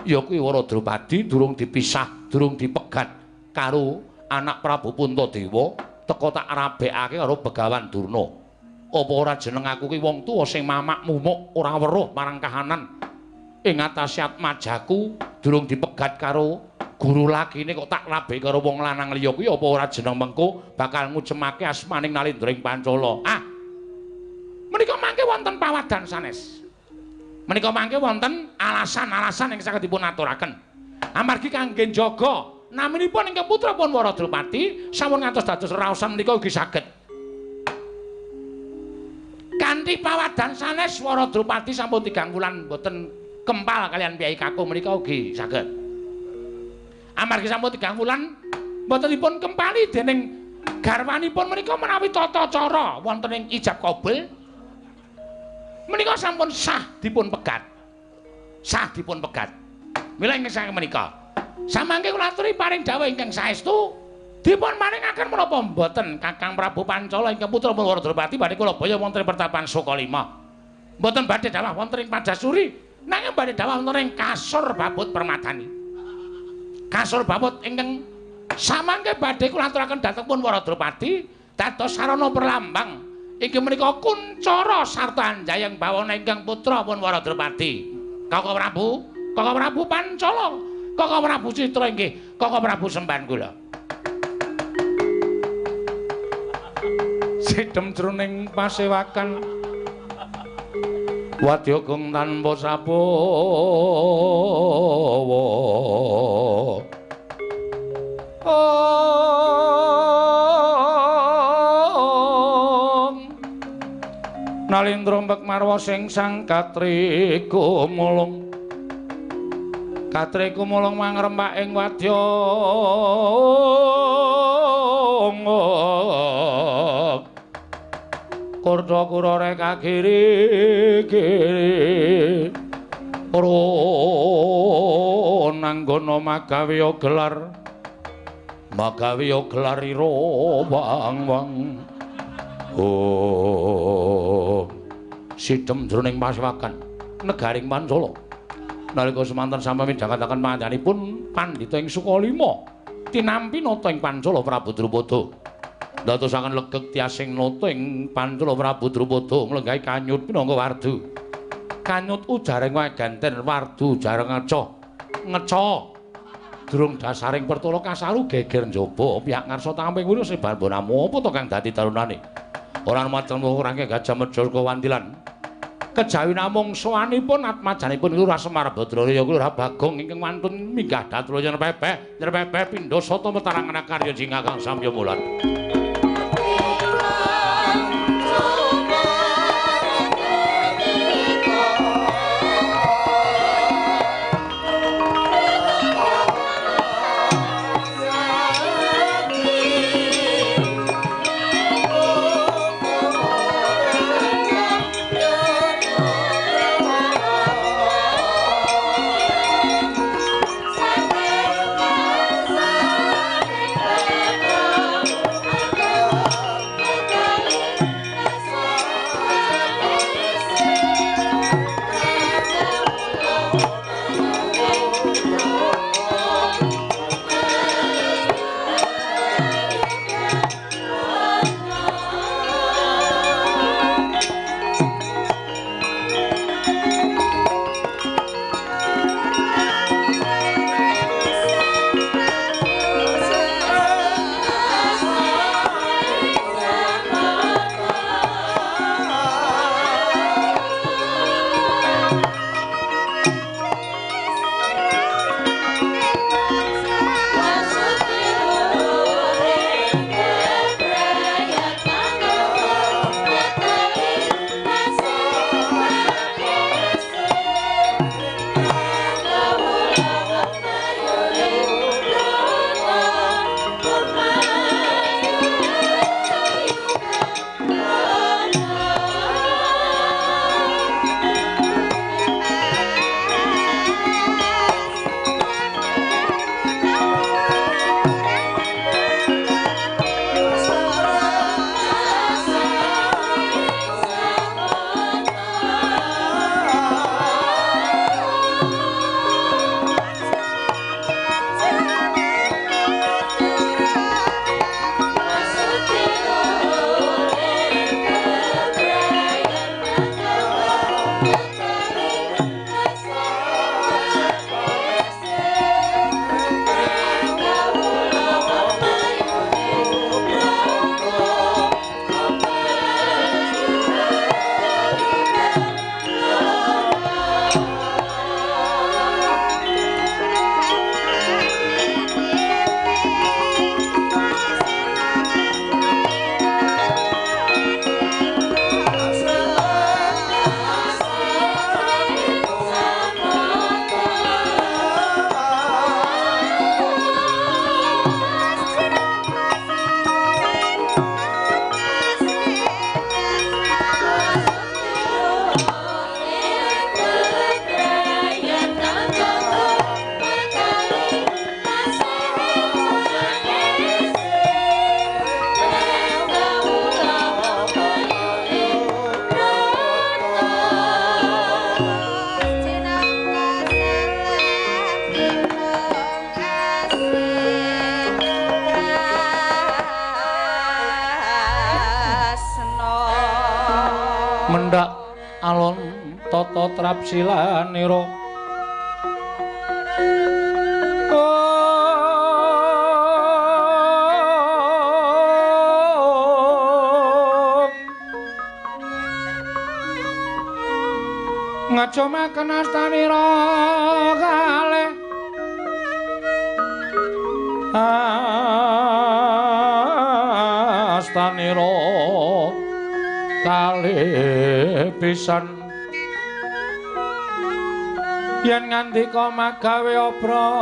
Ya kuwi Wara Drupadi durung dipisah, durung dipegat karo anak Prabu Puntadewa, teka tak rabekake karo Begawan Durna. Apa ora jeneng aku kuwi wong tuwa sing mamak mumuk ora weruh marang kahanan. Ing atase atmajaku durung dipegat karo guru lakine kok tak rabek karo wong lanang liya kuwi apa ora jeneng mengko bakal ngucemake asmaning Nalendra ing Pancala. Ah. Menika mangke wonten pawadan sanes. Menika mangke wonten alasan-alasan ingkang saged dipun aturaken. Amargi kangge njaga naminipun ingkang putra pun Wara Drupadi sampun ngantos dados raosan menika ugi saged. Kanthi pawadan sanes Wara Drupadi sampun 3 wulan mboten kempal kalian piyai kakung menika ugi saged. Amargi sampun 3 wulan mboten dipun kempali dening garwanipun menika menawi tata cara wonten ing ijab kabul menika sampun sah dipun pegat. Sah dipun pegat. Mila ingkang saking menika samangke kula aturi paring dawuh ingkang saestu dipun paringaken menapa mboten Kakang Prabu Pancala ingkang putra pun Wara Drupadi badhe kula baya wonten ing pertapan Sukalima. Mboten badhe dawuh wonten ing Padasuri, nanging badhe dawuh wonten ing Kasur Babut Permadani. Kasur Babut ingkang samangke badhe kula aturaken dhateng pun Wara Drupadi dados sarana perlambang inggih menika kuncara sarta anjayeng bawana ingkang putra pun Wara Drupadi. Kakang Prabu, Kakang Prabu Pancala, Kakang Prabu Citra inggih Kakang Prabu sembahan kula. Sidem jroning pasewakan wadya gong tanpa sabawa. Nalendra mbek marwa sing sang katri kumulung. Katri kumulung mangrempak ing wadya. Kurda kura reka kiri kiri. Ronanggana magawe gelar. Magawe gelar ira wang-wang. Oh, sidem jroning pasewakan negaring Pancala. Nalika semanten sampun midhangetaken panjenenganipun pandhita ing Sukalima tinampi nata ing Pancala Prabu Drupada. Ndadosaken legeg tiasing nata ing Pancala Prabu Drupada nglenggahi kanyut pinangka wardu. Kanyut ujareng waganten wardu jareng ngeca. Ngeca. Durung dasaring pertala kasaru geger njaba pihak ngarsa tamping kuwi sebar bonamu apa to kang dadi tarunane. Ora macem ora Gajah Mada Wandilan. Kejawi namung sowanipun atmajanipun Lurah Semar Badraya Lurah Bagong ingkang wantun minggah dhateng nyerpepeh nyerpepeh pindha sata metarangan karya jingakang samya mulat. Mendhak alon tata trapsilanira. Ngajomaken astanira kalih astanira kalih pisan yen ngandika magawe obranta.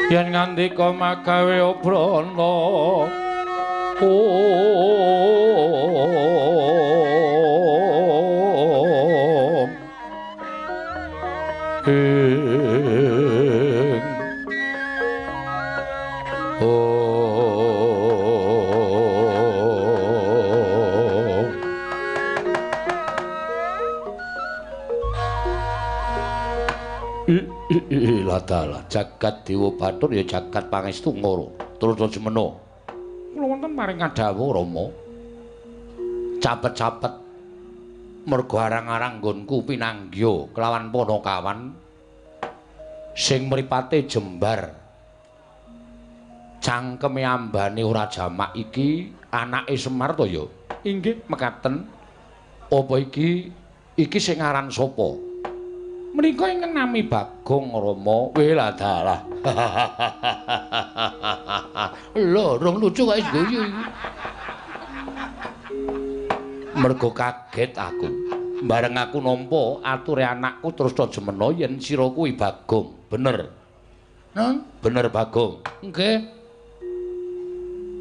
Yen ngandika magawe obrana om ing om Ladalah jagat Dewa Bathara ya jagat pangestu ngoro. Terus jemeno. Kula wonten paring kadhawuh Rama. Capet-capet mergo arang-arang nggonku pinanggya kelawan panakawan sing mripate jembar. Cangkeme ambane ora jamak iki anake Semar to ya? Inggih mekaten. Apa iki iki sing aran sapa? Menika ingkang nami Bagong Rama. Weladalah. Lho, rong lucu kok wis guyu iki. Mergo kaget aku. Bareng aku nampa ature anakku terus jemena yen sira kuwi Bagong. Bener. Nun, bener Bagong. Nggih.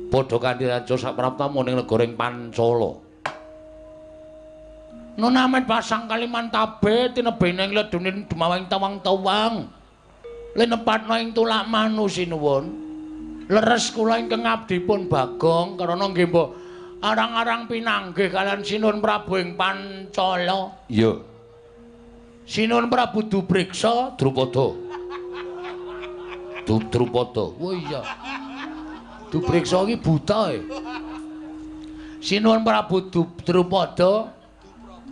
Padha kanthi raja sapraptamu ning negara ing Pancala. Nun amet pasang Kalimantabe tinebene ing ledunin dumawang tawang-tawang. Linepatna ing tulak manu sinuwun. Leres kula ingkang abdipun Bagong karana nggih mbok arang-arang pinanggih kalian Sinuwun Prabu ing Pancala. Iya. Sinuwun Prabu Dubriksa Drupada. Drupada. Oh iya. Dubriksa iki buta e. Sinuwun Prabu Drupada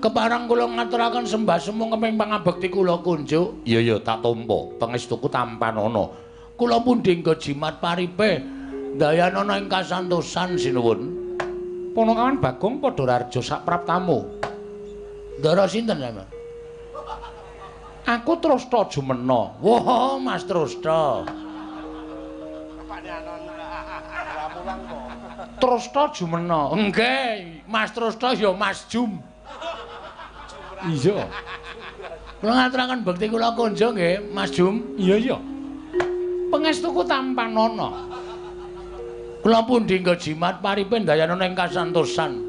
kepareng kula ngaturaken sembah sumung keping pangabekti kula kunjuk. Iya ya tak tampa pangestuku tampanana. Kula pundi nggo jimat paripe ndayanana ing kasantosan sinuwun. Panakawan Bagong padha rarja sapraptamu. Ndara sinten sampeyan? Aku Trasta Jumena. Wah, Mas Trasta. Trasta Jumena. Nggih, Mas Trasta ya Mas Jum. Iya. Kula ngaturaken bekti kula kunjung nggih, Mas Jum. Iya iya. Pangestuku tampanana. Kula pundi nggo jimat paripe ndayanana ing kasantosan.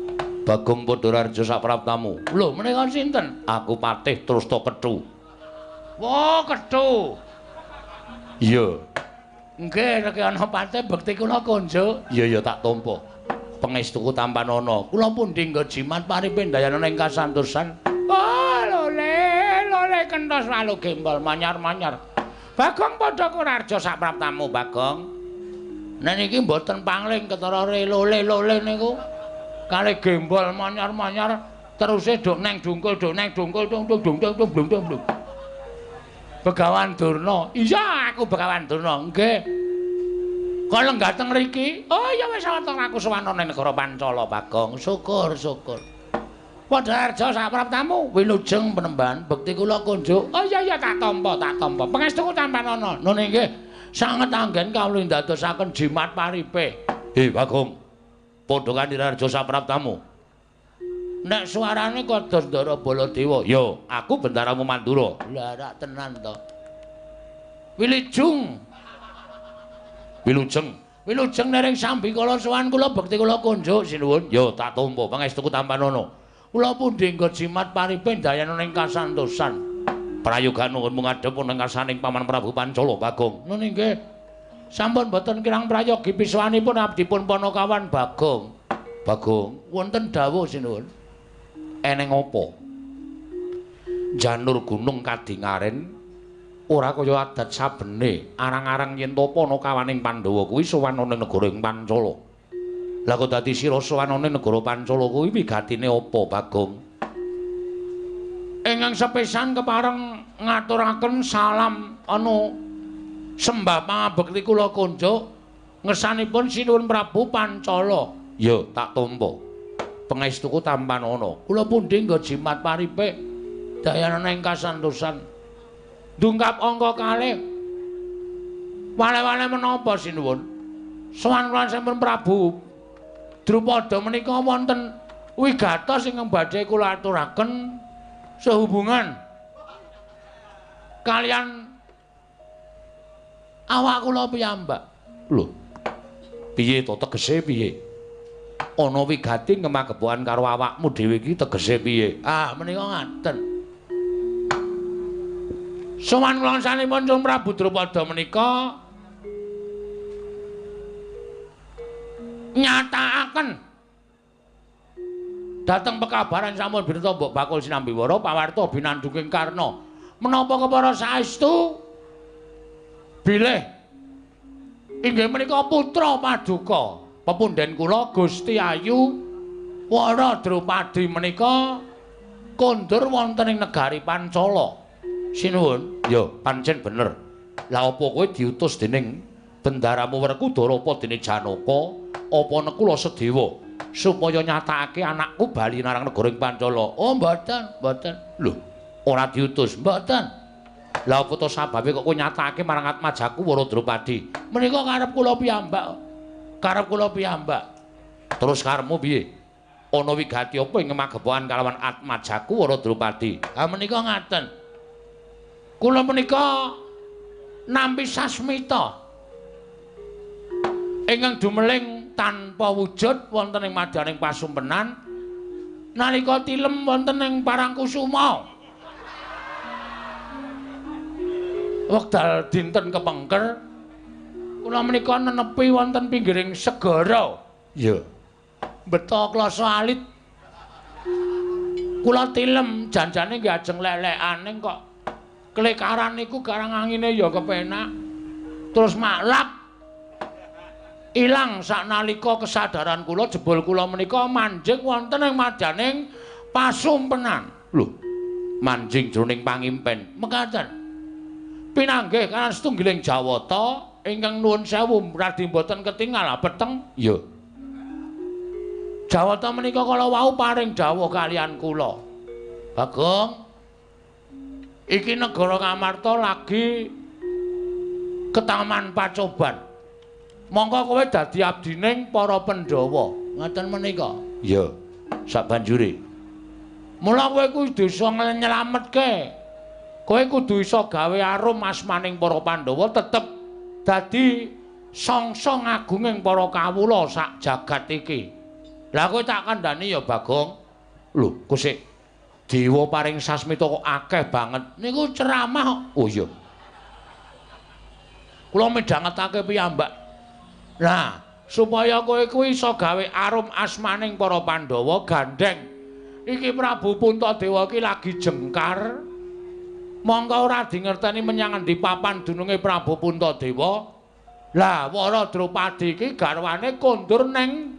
Bagong padha rarja sapraptamu. Lho, menika sinten? Aku Patih Trasta Kethu. Wah, Kethu. Iya. Nggih, nek ana patih bekti kula kunjuk. Iya iya tak tampa. Pangestuku tampanana. Kula pundi nggo jimat paripe ndayanana ing kasantosan. Oh, lole, lole kentos walu gembol manyar-manyar. Bagong padha kurarja sapraptamu, Bagong. Nek niki mboten pangling ketara lole-lole niku. Kalih gembol manyar-manyar teruse dok neng dungkul dok neng dungkul dung dung dung dung dung dung dung. Begawan Durna. Iya, aku Begawan Durna. Nggih. Kok lenggah teng mriki? Oh iya wis wonten aku sowan ning negara Pancala, Bagong. Syukur, syukur. Padha arja sapraptamu wilujeng penemban bekti kula kunjuk. Oh iya iya tak tampa, tak tampa. Pangestuku tampanana. Nun inggih sanget anggen kawula ndadosaken jimat paripe. He Bagong. Padha kanthi arja sapraptamu. Nek suarane kados Ndara Baladewa. Ya, aku bendaramu Mandura. Lah rak tenan to. Wilujeng. Wilujeng. Wilujeng nering sambikala sowan kula bekti kula kunjuk sinuwun. Ya tak tampa pangestuku tampanana. Kula pundi nggo jimat paripe ndayanana ing kasantosan. Prayoga nuwun ngadhep ing ngarsaning Paman Prabu Pancala Bagong. Nun inggih. Sampun boten kirang prayogi piswanipun abdipun Panakawan Bagong. Bagong, wonten dawuh sinuwun. Eneng apa? Janur gunung kadingaren ora kaya adat sabene, arang-arang yen to Panakawaning Pandhawa kuwi sowan ana ning negara ing Pancala. Lah kok dadi sira sowan ana ning negara Pancala kuwi wigatine apa, Bagong? Ingkang sepisan kepareng ngaturaken salam anu sembah pangabekti kula kunjuk ngersanipun Sinuwun Prabu Pancala. Ya, tak tampa. Pangestuku tampanana. Kula pundi nggo jimat paripe dayanana ing kasantosan. Dungkap angka kalih. Wale-wale menapa sinuwun? Sowan kula sampun Prabu Drupada menika wonten wigatos ingkang badhe kula aturaken sehubungan kalian awak kula piyambak. Lho. Piye to tegese piye? Ana wigati ngemagepokan karo awakmu dhewe iki tegese piye? Ah, menika ngaten. Sowan kula sanipun Sang Prabu Drupada menika nyatakaken dhateng pekabaran sampun bineta mbok bakul sinambiwara pawarta binandunging Karna. Menapa kepara saestu bilih inggih menika putra paduka pepunden kula Gusti Ayu Wara Drupadi menika kondur wonten ing negari Pancala. Sinuwun, ya pancen bener. Lah apa kowe diutus dening bendaramu Werkudara apa dene Janaka apa Nekula Sedewa supaya nyatakake anakku bali marang negara ing Pancala? Oh, mboten, mboten. Lho, ora diutus, mboten. Lah apa to sababe kok kowe nyatakake marang atmajaku Wara Drupadi? Menika karep kula piyambak. Karep kula piyambak. Terus karepmu piye? Ana wigati apa ing magepokan kalawan atmajaku Wara Drupadi? Ha menika ngaten. Kula menika nampi sasmita ingkang dumeling tanpa wujud wonten ing madyaning pasumpenan nalika tilem wonten ing Parangkusuma. Wekdal dinten kepengker kula menika nenepi wonten pinggiring segara. Iya. Beta klasa alit. Kula tilem janjane nggih ajeng lelekane kok klekaran niku garang angine ya kepenak. Terus maklap ilang saknalika kesadaran kula jebul kula menika manjing wonten ing madyaning pasumpenan. Lho, manjing jroning pangimpen. Mekaten. Pinanggih kan setunggiling Jawata ingkang nuwun sewu radi mboten ketingal peteng. Iya. Jawata menika kala wau paring dawuh kalian kula. Bagong, iki negara Ngamarta lagi ketaman pacoban. Mongko kowe dadi abdining para Pandhawa. Ngaten menika. Iya. Sabanjure. Mula kowe kudu iso nyelametke. Kowe kudu iso gawe arum asmaning para Pandhawa tetep dadi songsong agunging para kawula sak jagat iki. Lah kowe tak kandhani ya Bagong. Lho, kok sik dewa paring sasmita kok akeh banget. Niku ceramah kok. Oh iya. Kula midhangetake piyambak. Lah, supaya kowe kuwi iso gawe arum asmaning para Pandhawa gandheng. Iki Prabu Puntadewa iki lagi jengkar. Mongko ora dingerteni menyang endi papan dununge Prabu Puntadewa. Lah, Wara Drupadi iki garwane kondur ning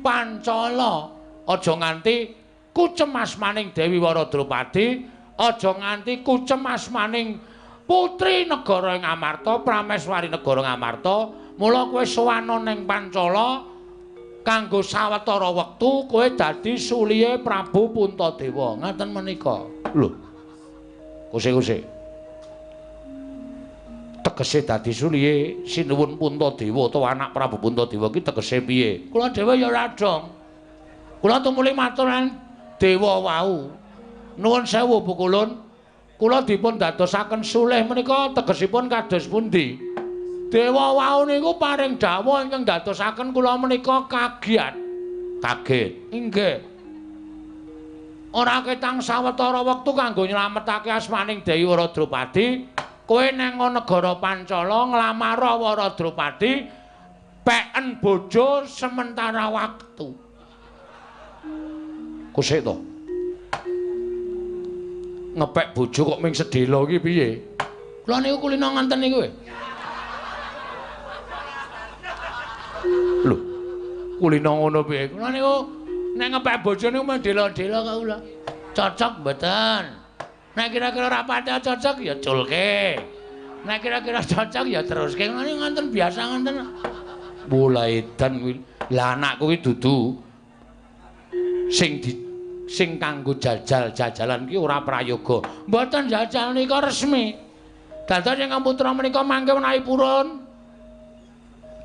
Pancala. Aja nganti kucem asmaning Dewi Wara Drupadi, aja nganti kucem asmaning putri negara Ngamarta, Prameswari negara Ngamarta. Mula kowe sowana ning Pancala kanggo sawetara wektu kowe dadi sulihe Prabu Puntadewa. Ngaten menika. Lho. Kuse-kuse. Tegese dadi sulihe Sinuwun Puntadewa utawa anak Prabu Puntadewa ki tegese piye? Kula dhewe ya ora dong. Kula tumuli matur dewa wau. Nuwun sewu Pukulun. Kula dipun dadosaken sulih menika tegesipun kados pundi? Dewa wau niku paring dawuh ingkang dadosaken kula menika kagiat. Kaget. Inggih. Ora ketang sawetara wektu kanggo nyelametake asmaning Dewi Wara Drupadi, Kowe nang negara Pancala nglamar Wara Drupadi peken bojo sementara waktu. Kusik to. Ngepek bojo kok ming sedhela iki piye? Kula niku kulino nganten niku. Lho, kulino ngono piye? Kula niku nek ngepek bojo niku mung dela-dela kok kula. Cocok mboten? Nek kira-kira ora pati cocok ya culke. Nek kira-kira cocok ya teruske. Ngene nganten biasa nganten. Mulai edan kuwi. Lah anakku kuwi dudu sing kanggo jajal-jajalan ki ora prayoga. Mboten jajal nika resmi. Dados ingkang putra menika mangke menawi purun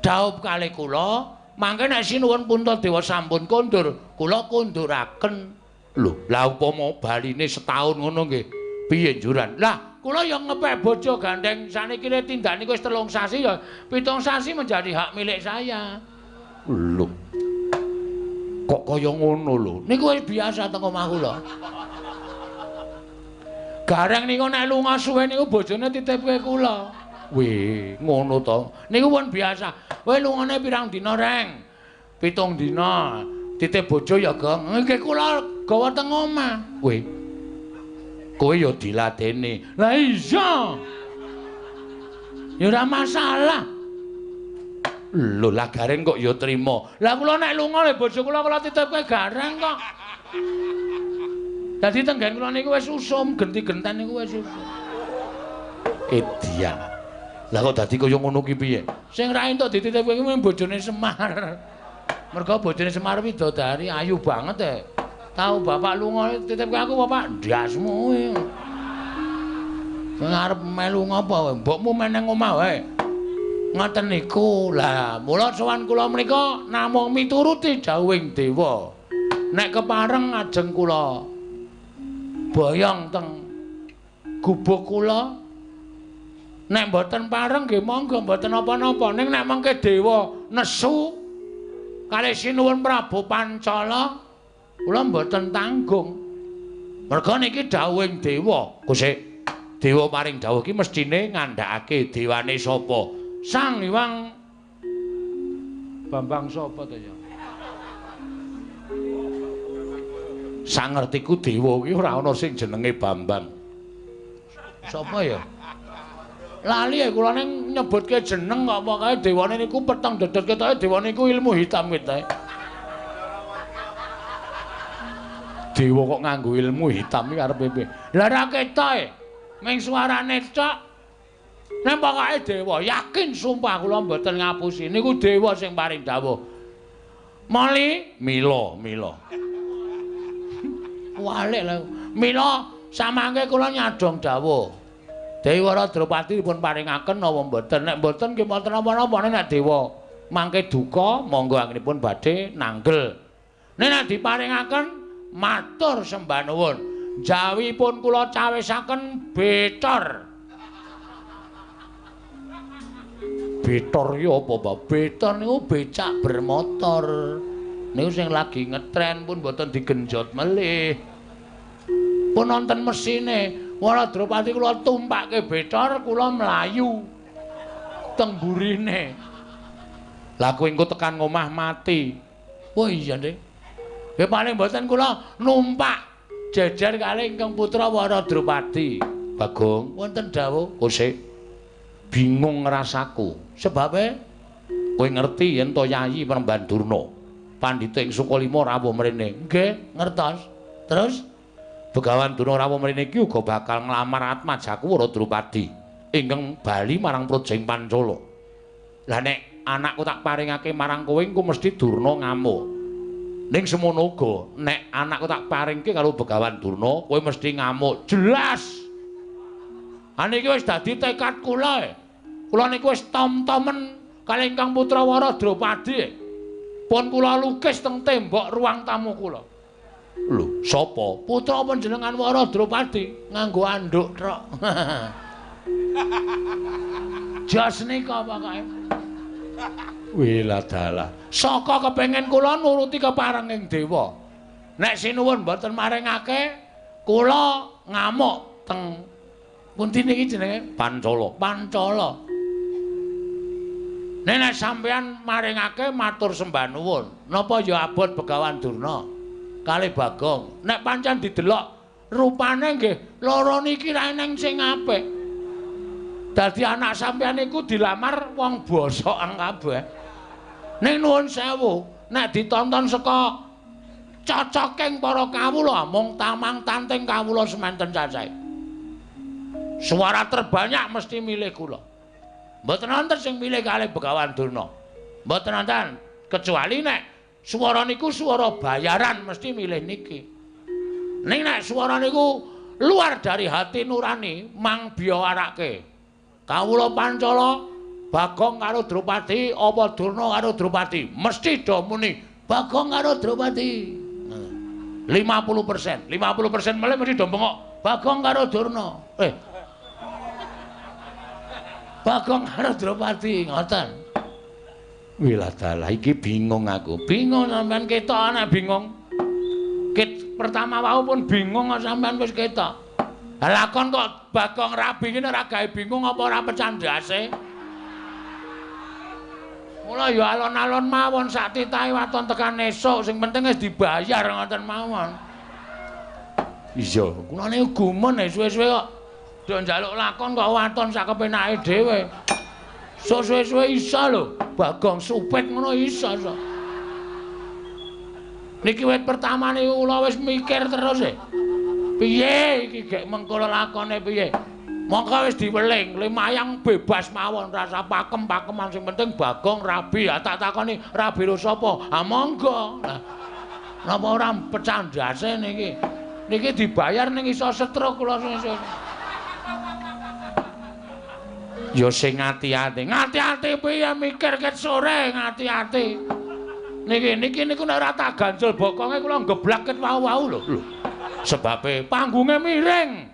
dhaup kalih kula, mangke nek sinuwun Puntadewa sampun kondur, kula konduraken. Lho, lah upama baline setahun ngono nggih, piye njuran? Lah, kula ya ngepek bojo gandeng saniki le tindak niku wis 3 sasi ya, 7 sasi menjadi hak milik saya. Lho. Kok kaya ngono lho? Niku wis biasa teng omah kula. Gareng niku nek lunga suwe niku bojone titipke kula. Wih, ngono to. Niku pun biasa. Kowe lungane pirang dina, Reng? 7 dina. Titip bojo ya, Gong. Nggih kula gawa teng omah. Wih. Kowe ya diladeni. Lah iya. Ya ora masalah. Lho, lah Gareng kok ya trima. Lah kula nek lunga le bojo kula kula titipke Gareng kok. Dadi tenggen kula niku wis usum, genti-genten niku wis usum. Edian. Lah kok dadi kaya ngono ki piye? Sing ra entuk dititipke kuwi bojone Semar. Mergo bojone Semar widodari ayu banget e. Tau bapak lunga titipke aku bapak ndasmu kuwi. Sing arep melu ngapa mbokmu meneng omah wae. Ngoten niku. Lah mula sowan kula menika namung mituruti dawuhing dewa. Nek kepareng ajeng kula boyong teng gubuk kula. Nek mboten pareng nggih monggo mboten napa-napa. Ning nek mengke dewa nesu kalih sinuwun Prabu Pancala kula mboten tanggung. Merga niki dawuhing dewa. Kusik dewa paring dawuh iki mestine ngandhakake dewane sapa? Sang Hyang Bambang sapa to ya? Sangertiku dewa iki ora ana sing jenenge Bambang. Sapa ya? Lali ya kula ning nyebutke jeneng kok pokoke dewane niku peteng dedet ketoke dewane niku ilmu hitam ketoke. Dewa kok nganggo ilmu hitam iki arepe piye? Lah ora ketoke. Ming suarane cok. Nek pokoke dewa yakin sumpah kula mboten ngapusi niku dewa sing paring dawuh. Moli mila mila. Walik lho. Mila samangke kula nyadong dawuh. Dewi Wara Drupadi dipun paringaken napa mboten? Nek mboten nggih mboten napa-napa. Nek dewa mangke duka monggo anggenipun badhe nanggel. Nek nek diparingaken matur sembah nuwun. Jawipun kula cawisaken betor. Betor iki apa, Pak? Betor niku becak bermotor. Niku sing lagi ngetren pun mboten digenjot melih. Pun nonton mesine. Wara Drupadi kula tumpake betor kula mlayu teng burine. Lah kowe engko tekan ngomah mati. Oh iya, Dik. Ya paling mboten kula numpak jejer kalih ingkang putra Wara Drupadi. Bagong, wonten dawuh. Kosik bingung rasaku. Sebabe kowe ngerti yen to Yayi Premban Durna pandhita ing Sukalima rawuh mrene. Nggih, ngertos. Terus Begawan Durna rawuh mrene iki uga bakal nglamar atmajaku Wara Drupadi ingkang bali marang Projeng Pancala. Lah nek anakku tak paringake marang kowe engko mesti Durna ngamuk. Ning semono uga nek anakku tak paringke karo Begawan Durna kowe mesti ngamuk. Jelas. Ha niki wis dadi tekad kula. Kula niku wis tom-tomen kalih ingkang putra Wara Drupadi. Pun kula lukis teng tembok ruang tamu kula. Lho, sapa? Putra panjenengan Wara Drupadi nganggo anduk trok. Jos nika pokoke. Wih dalah. Saka kepengin kula nuruti keparenging dewa. Nek sinuwun mboten maringake, kula ngamuk teng Pundi niki jenenge? Pancala. Pancala. Nek sampeyan maringake matur sembah nuwun. Napa ya abot Begawan Durna kalih Bagong. Nek pancen didelok rupane nggih loro niki ra eneng sing apik. Dadi anak sampeyan niku dilamar wong bosokan kabeh. Ning nuwun sewu, nek ditonton saka cocoking para kawula mung tamang tanting kawula semanten cacahe. Suara terbanyak mesti milih kula. Mboten wonten sing milih kalih Begawan Durna. Mboten wonten, kecuali nek swara niku swara bayaran mesti milih niki. Ning nek swara niku luar dari hati nurani mang biyawarake. Kawula Pancala Bagong karo Drupadi apa Durna karo Drupadi mesti do muni Bagong karo Drupadi. 50%, 50% melih mesti do bengok Bagong karo Durna. Bagong karo Drupadi ngoten. Wiladalah iki bingung aku. Bingung sampean ketok anak bingung. Ket pertama wau pun bingung sampean wis ketok. Lakon kok Bagong rabi ngene ora gawe bingung apa ora pecah ndase. Mula ya alon-alon mawon sak titahe waton tekan esuk sing penting wis dibayar ngoten mawon. Iya, kula niku gumun suwe-suwe kok do njaluk lakon kok waton sak kepenake dhewe. Sok suwe-suwe iso lho, Bagong supit ngono iso sok. Niki wit pertama niku kula wis mikir terus e. Piye iki gek mengko lakone piye? Mongko wis diweling, lumayang bebas mawon rasa pakem-pakeman sing penting Bagong rabi. Ah tak takoni rabi ro sapa? Ah monggo. Lah napa ora pecah ndase niki? Niki dibayar ning iso stroke kula sesuk. Ya sing ati-ati. Ngati-ati piye mikir ket sore ngati-ati. Niki niki niku nek ora tak ganjel bokonge kula geblak ket wau-wau lho. Lho. Sebabe panggunge miring.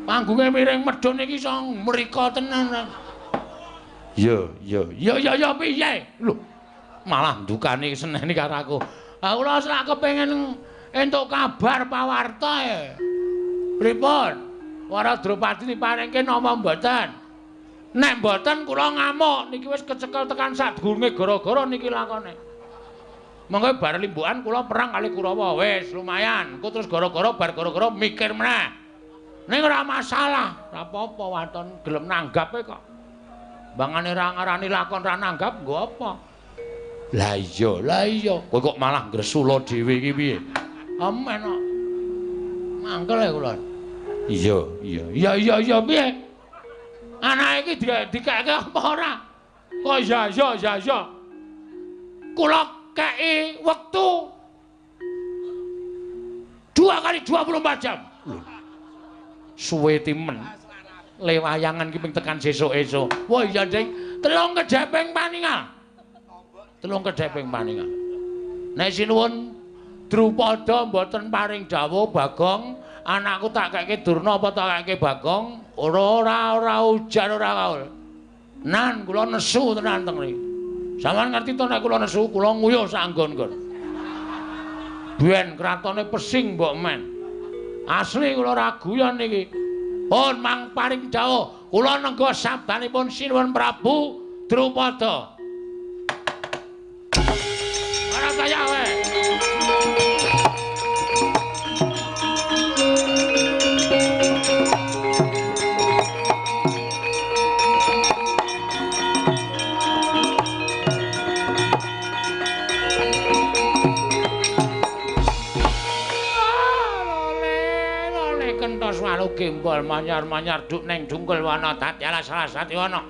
Panggunge miring medhun iki iso mrika tenan. Ya, ya, ya ya ya piye? Lho. Malah ndukani seneni karo aku. Ah kula sak kepengin entuk kabar pawarta e. Pripun? Wara Drupadi diparingke napa mboten? Nek mboten kula ngamuk niki wis kecekel tekan sadurunge gara-gara niki lakone. Monggo bar limbukan kula perang kali Kurawa wis lumayan. Engko terus gara-gara bar gara-gara mikir meneh. Ning ora masalah, ora apa-apa waton gelem nanggape kok. Bangane ra ngarani lakon ra nanggap nggo apa? Lah iya, lah iya. Kowe kok malah ngresula dhewe iki piye? Amen kok. Mangkel ya kula. Iya, iya. Iya, iya, iya piye? Anake iki dikeke apa ora? Kok iya, iya, iya, iya. Kula kei wektu 2 kali 24 jam. Suwe timen. Le wayangan ki ping tekan sesuk-esuk. Wah iya, Ding. Telung kedheping paningal. Telung kedheping paningal. Nek sinuwun Drupada mboten paring dawuh Bagong, anakku tak keke Durna apa tak keke Bagong? Ora ora ora ujar ora kaul. Nan kula nesu tenan teng mriki. Sampeyan ngerti to nek kula nesu, kula nguyuh sak nggon-nggon. Ben kratone pesing mbok men. Asli kula ora guyon niki. Pun mang paring dawuh, kula nengga sabdanipun Sinuwun Prabu Drupada. Ora kaya wae. Walu gembol manyar-manyar duk neng dungkul wana dadi alas alas dadi wana.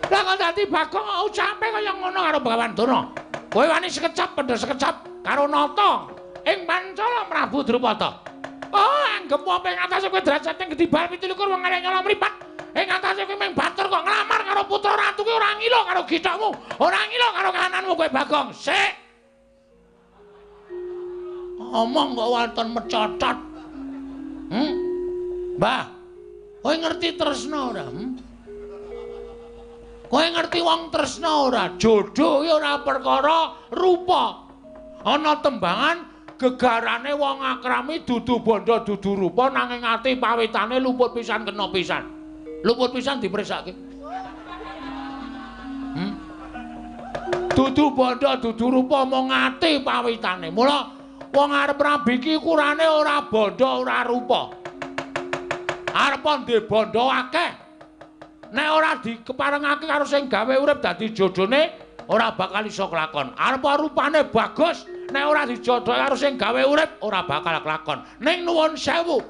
Lah kok dadi Bagong ucape kaya ngono karo Begawan Durna. Kowe wani sekecap pendhe sekecap karo nata ing Pancala Prabu Drupada. Oh, anggep apa ing atase kowe derajate gedhi bal 27 wong arek nyolong mripat. Ing atase kowe mung batur kok nglamar karo putra ratu kuwi ora ngilo karo githokmu, ora ngilo karo kahananmu kowe Bagong. Sik. Omong kok waton mecocot. Mbah, kowe ngerti tresna ora? Kowe ngerti wong tresna ora? Jodoh ki ora perkara rupa. Ana tembangan Gegarane wong akrami dudu bondo dudu rupa nanging ati pawitane luput pisan kena pisan. Luput pisan dipriksake. Dudu bondo dudu rupa mung ati pawitane. Mula wong arep rabi iki ukurane ora bondo ora rupa. Arep ndek bondo akeh. Nek ora dikeparengake karo sing gawe urip dadi jodhone ora bakal iso kelakon. Arep rupane bagus, nek ora dijodhoke karo sing gawe urip ora bakal kelakon. Ning nuwun sewu,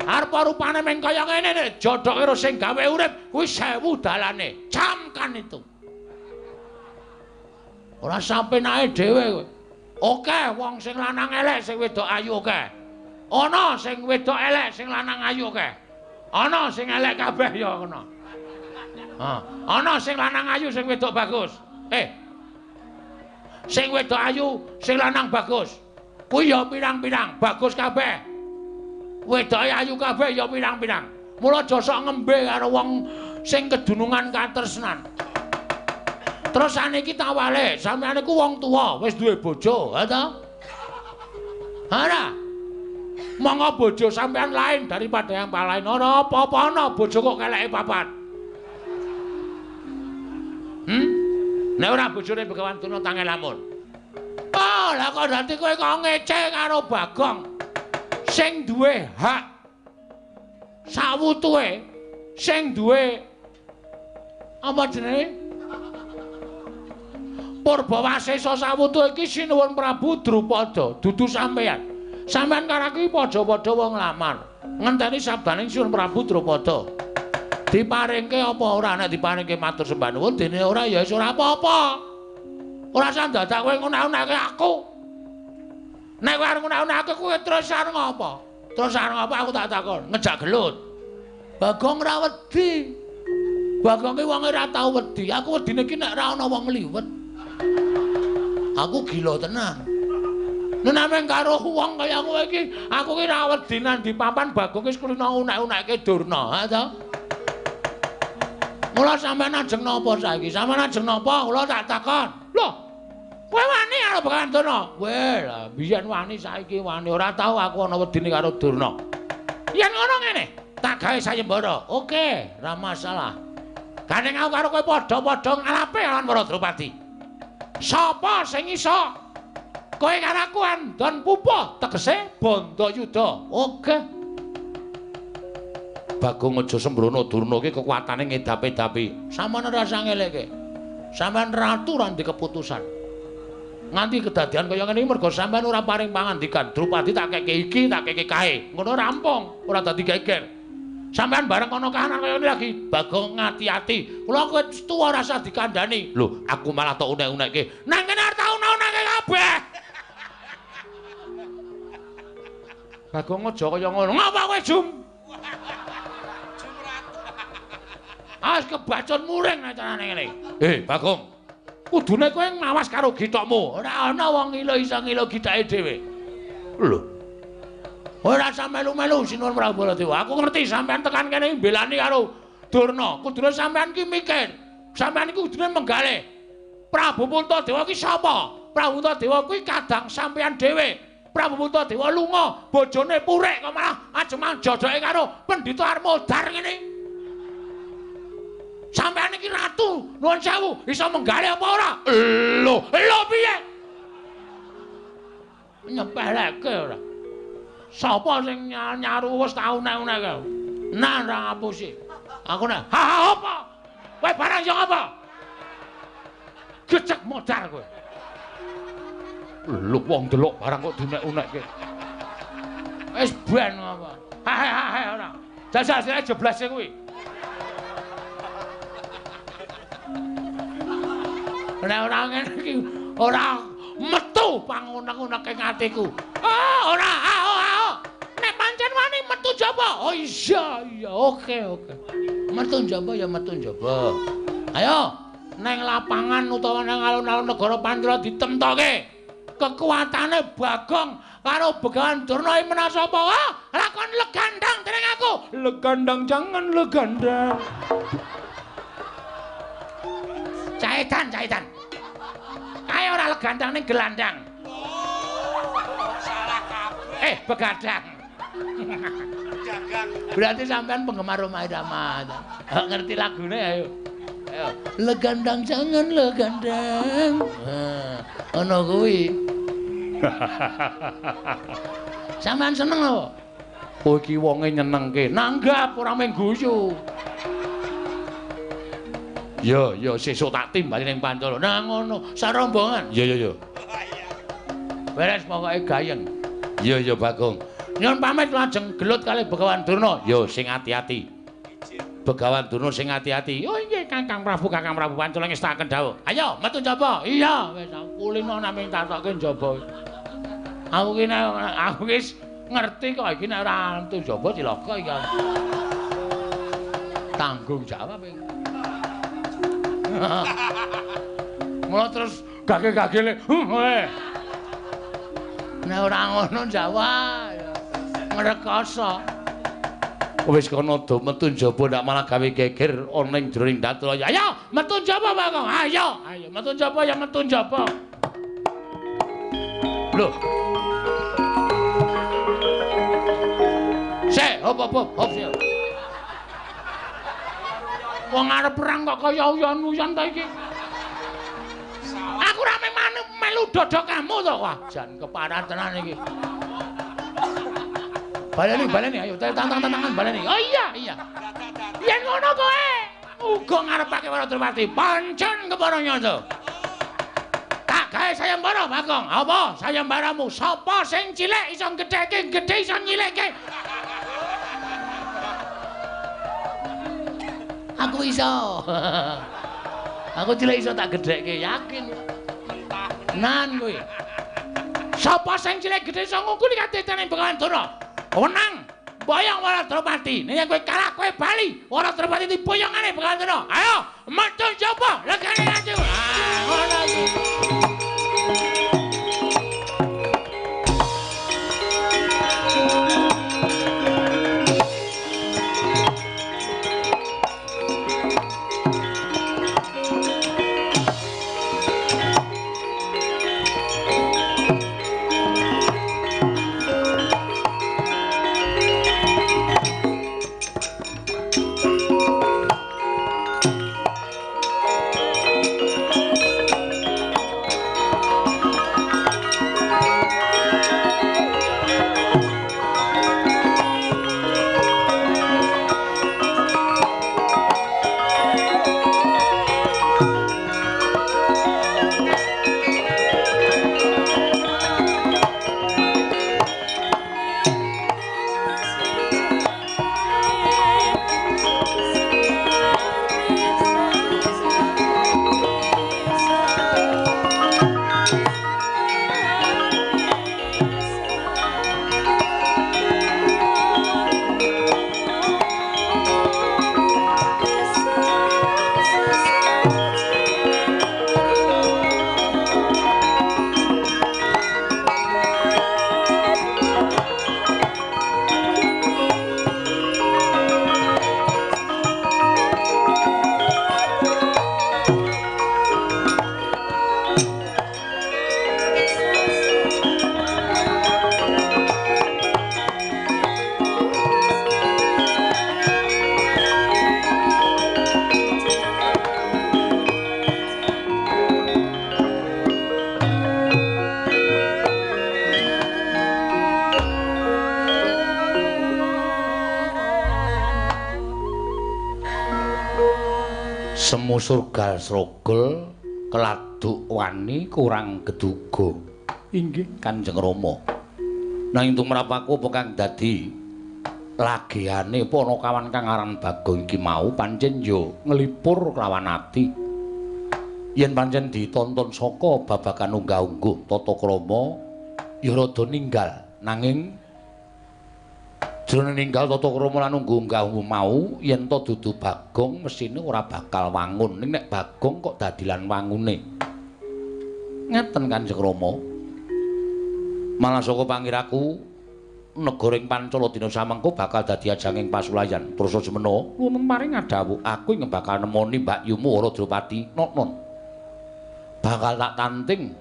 arep rupane meng kaya ngene nek jodhoke karo sing gawe urip kuwi sewu dalane. Camkan itu. Ora sampenake dhewe kowe. Oke, wong sing lanang elek sing wedok ayu oke. Ana sing wedok elek sing lanang ayu oke. Ana sing elek kabeh ya ngono. Ana sing lanang ayu sing wedok bagus. Sing wedok ayu, sing lanang bagus. Kuwi ya pirang-pirang, bagus kabeh. Wedoke ayu kabeh ya pirang-pirang. Mula aja sok ngembe karo wong sing kedunungan katresnan. Terus saniki tawale, sampeyan iku wong tuwa, wis duwe bojo, ha ta? Ora. Monggo bojo sampeyan lain daripada yang lain. Ora apa-apa ana bojo kok keleke papat. Nek ora bojone Begawan Durna tange lamun. Oh, lah kok dadi kowe kok ngece karo Bagong sing duwe hak sawutuhe, sing duwe apa jenenge? Purbawasesa sawutuhe iki Sinuwun Prabu Drupada, dudu sampeyan. Sampeyan karo aku padha-padha wong lamar. Ngenteni sabdaning Sinuwun Prabu Drupada. Diparingke apa ora? Nek diparingke matur sembah nuwun, dene ora ya wis ora apa-apa. Ora usah dadak kowe ngunak-unake aku. Nek kowe arep ngunak-unake kowe terus arep ngopo? Terus arep ngopo aku tak takon, ngejak gelut. Bagong ora wedi. Bagong ki wong ora tau wedi. Aku wedine ki nek ora ana wong ngliwet. Aku gila tenan. Nek nameng karo wong kaya kowe iki, aku ki ora wedi nang di papan Bagong wis kulino unek-unekke Durna, ha ta? Mula sampeyan ajeng napa saiki? Sampeyan ajeng napa? Kula tak takon. Lho, kowe wani karo Begawan Durna? Kowe lah biyen wani saiki wani. Ora tau aku ana wedine karo Durna. Yen ngono ngene, tak gawe sayembara. Oke, ora masalah. Gandeng aku karo kowe padha-padha ngalape lawan para Drupadi. Sapa sing iso? Kowe karo aku andon pupuh, tegese Bandayuda. Oke. Bagong aja sembrono, Durna iki kekuatane ngedapi-dapi. Sampeyan ora usah ngeleke. Sampeyan ratu ora ndek keputusan. Nganti kedadian kaya ngene iki mergo sampeyan ora paring pangandikan. Drupadi tak keke iki, tak keke kae. Ngono rampung, ora dadi geger. Sampeyan bareng ana kahanan kaya ngene lagi, Bagong ngati-ati. Kula kowe tuwa ora usah dikandhani. Lho, aku malah tok unek-unekke. Nang kene arep tak unek-unekke kabeh. Bagong aja kaya ngono. Ngapa kowe, Jum? As kebacut muring nek carane ngene. Bagong. Kudune kowe ngawas karo githokmu. Ora ana wong ngilo iso ngilo githake dhewe. Lho. Ora usah melu-melu Sinuwun Prabu Baladewa. Aku ngerti sampean tekan kene mbelani karo Durna. Kudune sampean ki mikir. Sampean iki kudune menggalih. Prabu Puntadewa ki sapa? Prabu Puntadewa kuwi kadang sampean dhewe. Prabu Puntadewa lunga, bojone purik kok malah aja jodoke karo Pendhita Armodar ngene. Sampeyan iki ratu, nuwun sewu, iso menggalih apa ora? Lho, lho piye? Nyepeleke ora. Sapa sing nyaru wis tau unek-unekke? Nah, ora ngapusi. Aku nek, ha ha apa? Kowe barang yo apa? Gecek modar kowe. Lho wong delok barang kok diunek-unekke. Wis ben apa? Ha ha ha ora. Jajal sire jeblase kuwi. Nek ora ngene iki ora metu pangunek-uneke atiku. Oh, ora, ah. Nek pancen wani metu jaba. Oh iya, iya, oke, oke. Metu jaba ya metu jaba. Ayo, neng lapangan utawa nang alun-alun negara Pandra ditemtoke. Kekuatane Bagong karo Begawan Durna iki menawa sapa? Ah, lakon legandang dening aku. Legandang jangan legandang. Caitan, caitan. Kae ora legandang ning gelandang. Oh, salah. Begadang. Berarti sampean penggemar Rhoma Irama. Ngerti lagune ayo. Ayo. Legandang jangan legandang. Ono kuwi. Sampean seneng lho. Kowe iki wonge nyenengke. Nanggap ora mung guyu. Ya, ya sesuk tak timbali ning Pancala. Nah ngono, sarombongan. Ya, ya, ya. Beres pokoke gayeng. Ya, ya Bagong. Nyuwun pamit lajeng gelut kalih Begawan Durna. Ya sing ati-ati. Begawan Durna sing ati-ati. Oh inggih Kakang Prabu, Kakang Prabu Pancala ngestakaken dawuh. Ayo metu njaba. Iya, wis kulino namung tatoke njaba. Aku ki aku wis ngerti kok iki nek ora metu njaba cilaka iki. Tanggung jawab iki. Mula terus gage-gagele. Nek ora ngono jawab ngrekoso. Wis kono do metu njaba ndak malah gawe geger ana ing jroning datul. Ayo metu njaba Bagong. Ayo, ayo metu njaba ya metu njaba. Lho. Sik, hop hop hop sik. Wong arep perang kok kaya uyon-uyon ta iki. Aku ora melu dodok kamu to. Wah, jan keparah tenan iki. Baleni, baleni, ayo tantang-tantangan baleni. Oh iya, iya. Yen ngono kowe uga ngarepake para Drupadi. Pancen kepara nyata. Tak gawe sayembara, Bagong. Apa sayembaramu? Sapa sing cilik iso gedheke, gedhe iso nyilikke. Aku iso. Aku cilik iso tak gedhekke, yakin. Nan kowe. Sapa sing cilik gedhe iso ngungkuli kadetene Begawan Durna? Menang. Boyong para Drupadi. Nek kowe kalah kowe bali. Para Drupadi diboyongane Begawan Durna. Ayo, metu njaba, legane lanjut. Ah, ngono iki. Semu surgal srogol keladuk wani kurang geduga. Inggih Kanjeng Rama. Nanging tumrap aku apa kang dadi lageane panakawan kang aran Bagong iki mau pancen yo nglipur kelawan ati. Yen pancen ditonton saka babagan unggah-ungguh tata krama ya rada ninggal, nanging jroning ninggal tata krama lan unggah-ungguh mau yen to dudu Bagong mesine ora bakal wangun. Ning nek Bagong kok dadi lan wangune. Ngeten Kanjeng Rama. Malah saka pangiraku negara ing Pancala dina samengko bakal dadi ajanging pasulayan. Terus semena nuwun paring adhawuh aku ing bakal nemoni mbakyumu Ora Drupadi Nonon. Bakal tak tanting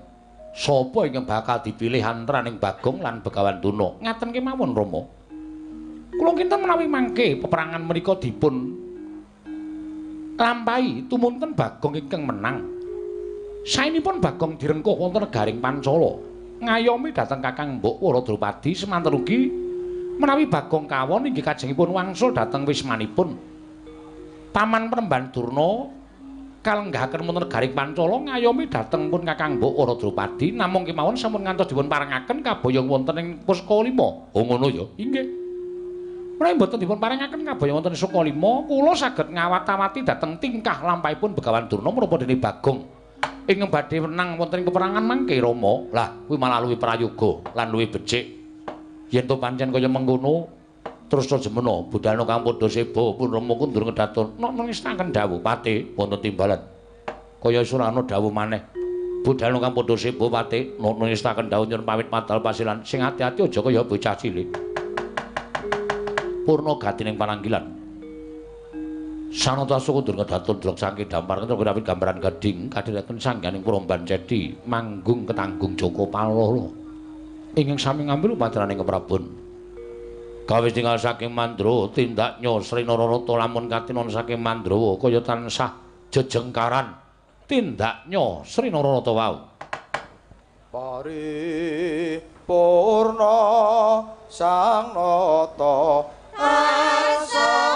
Sapa ingkang bakal dipilih antaraning Bagong lan Begawan Durna? Ngaten kemawon Rama. Kula kinten menawi mangke peperangan menika dipun lampahi tumunten Bagong ingkang menang. Saenipun Bagong direngkuh wonten negaring Pancala, ngayomi dhateng Kakang Mbok Wara Drupadi. Semanten ugi menawi Bagong kawon inggih kajengipun wangsul dhateng wismanipun. Paman Penemban Durna kalenggahaken wonten negaring Pancala ngayomi dhateng pun Kakang Mbok Wara Drupadi, namung kemawon sampun ngantos dipun parengaken kaboyong wonten ing Pusaka Lima. Oh ngono ya? Inggih. Menawi mboten dipun parengaken kaboyong wonten Pusaka Lima, kula saged ngawat-awati dhateng tingkah lampahipun Begawan Durna menapa dene Bagong ingkang badhe menang wonten ing peperangan mangke Rama. Lah kuwi malah luwih prayoga lan luwih becik. Yen to pancen kaya mengkono terus jemena budalna kang padha seba pun Rama kundur ngedaton. Nok nestaken dawuh pate wonten timbalan. Kaya surana dawuh maneh. Budalna kang padha seba pate nok nestaken dawuh nyuwun pamit madal pasilan. Sing ati-ati aja kaya bocah cilik. Purna gatining pananggilan. Sanata kundur ngedaton delok saking dampar karo gambaran gading kadhiraken sangganing Puromban Cedi manggung ketanggung Joko Palolo. Ingkang sami ngambil upacaraning keprabon. Kawis tinggal saking Mandra tindaknya Sri Nararata lamun katinon saking Mandrawa kaya tansah jejengkaran tindaknya Sri Nararata wau. Paripurna sang nata asa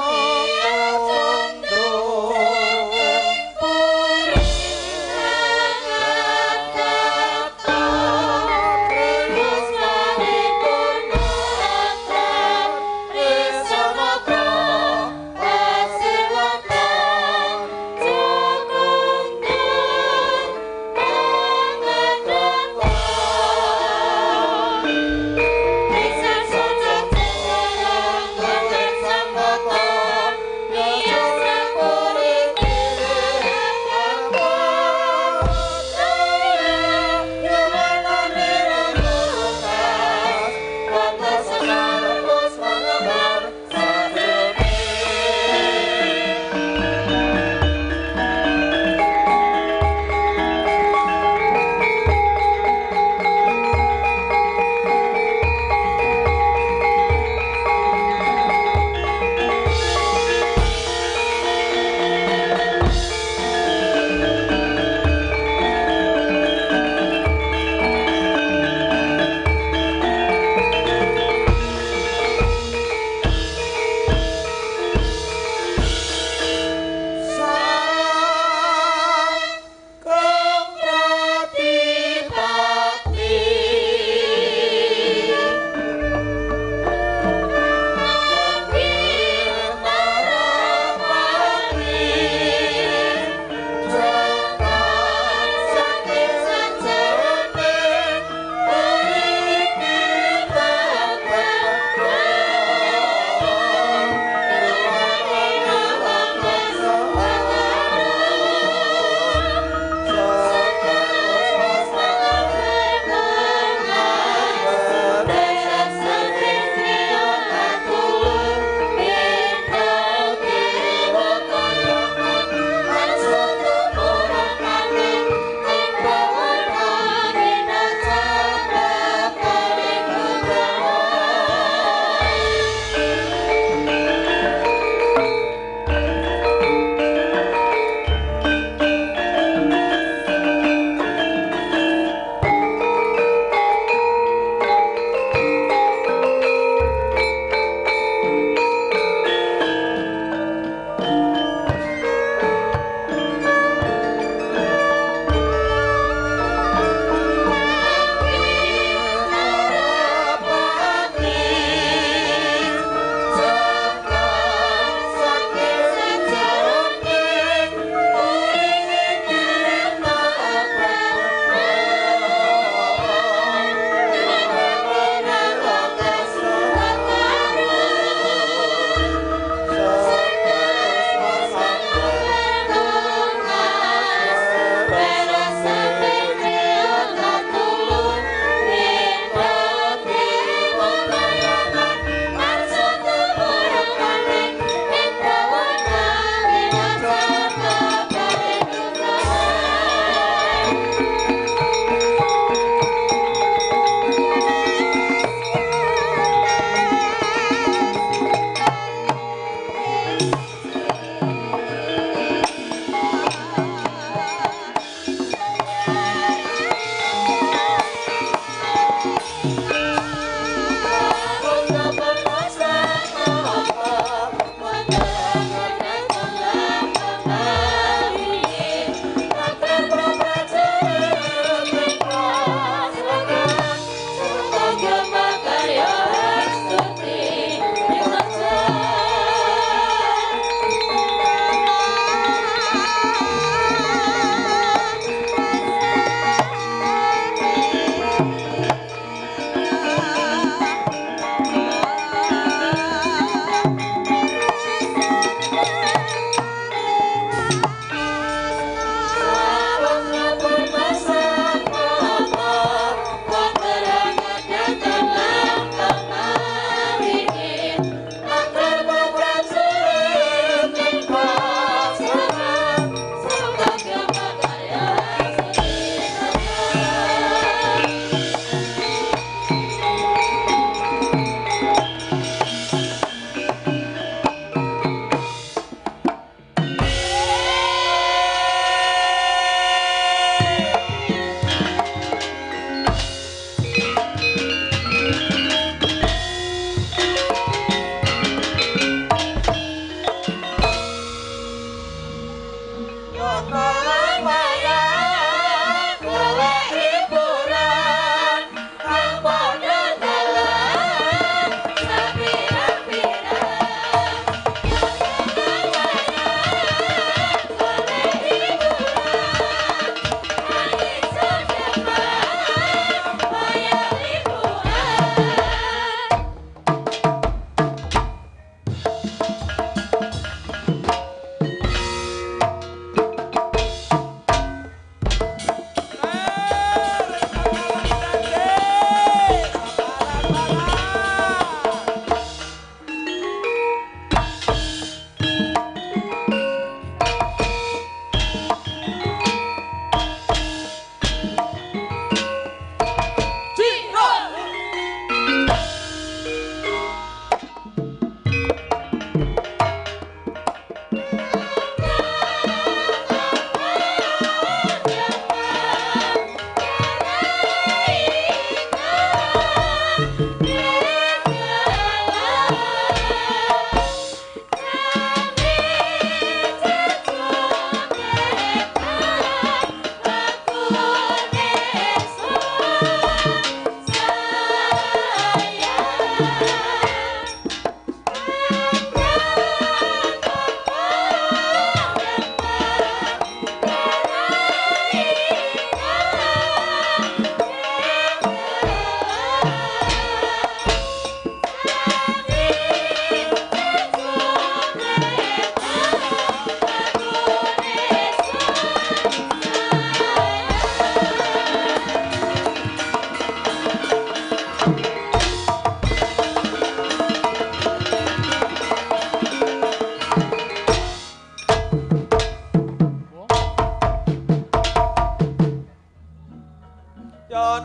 Yo.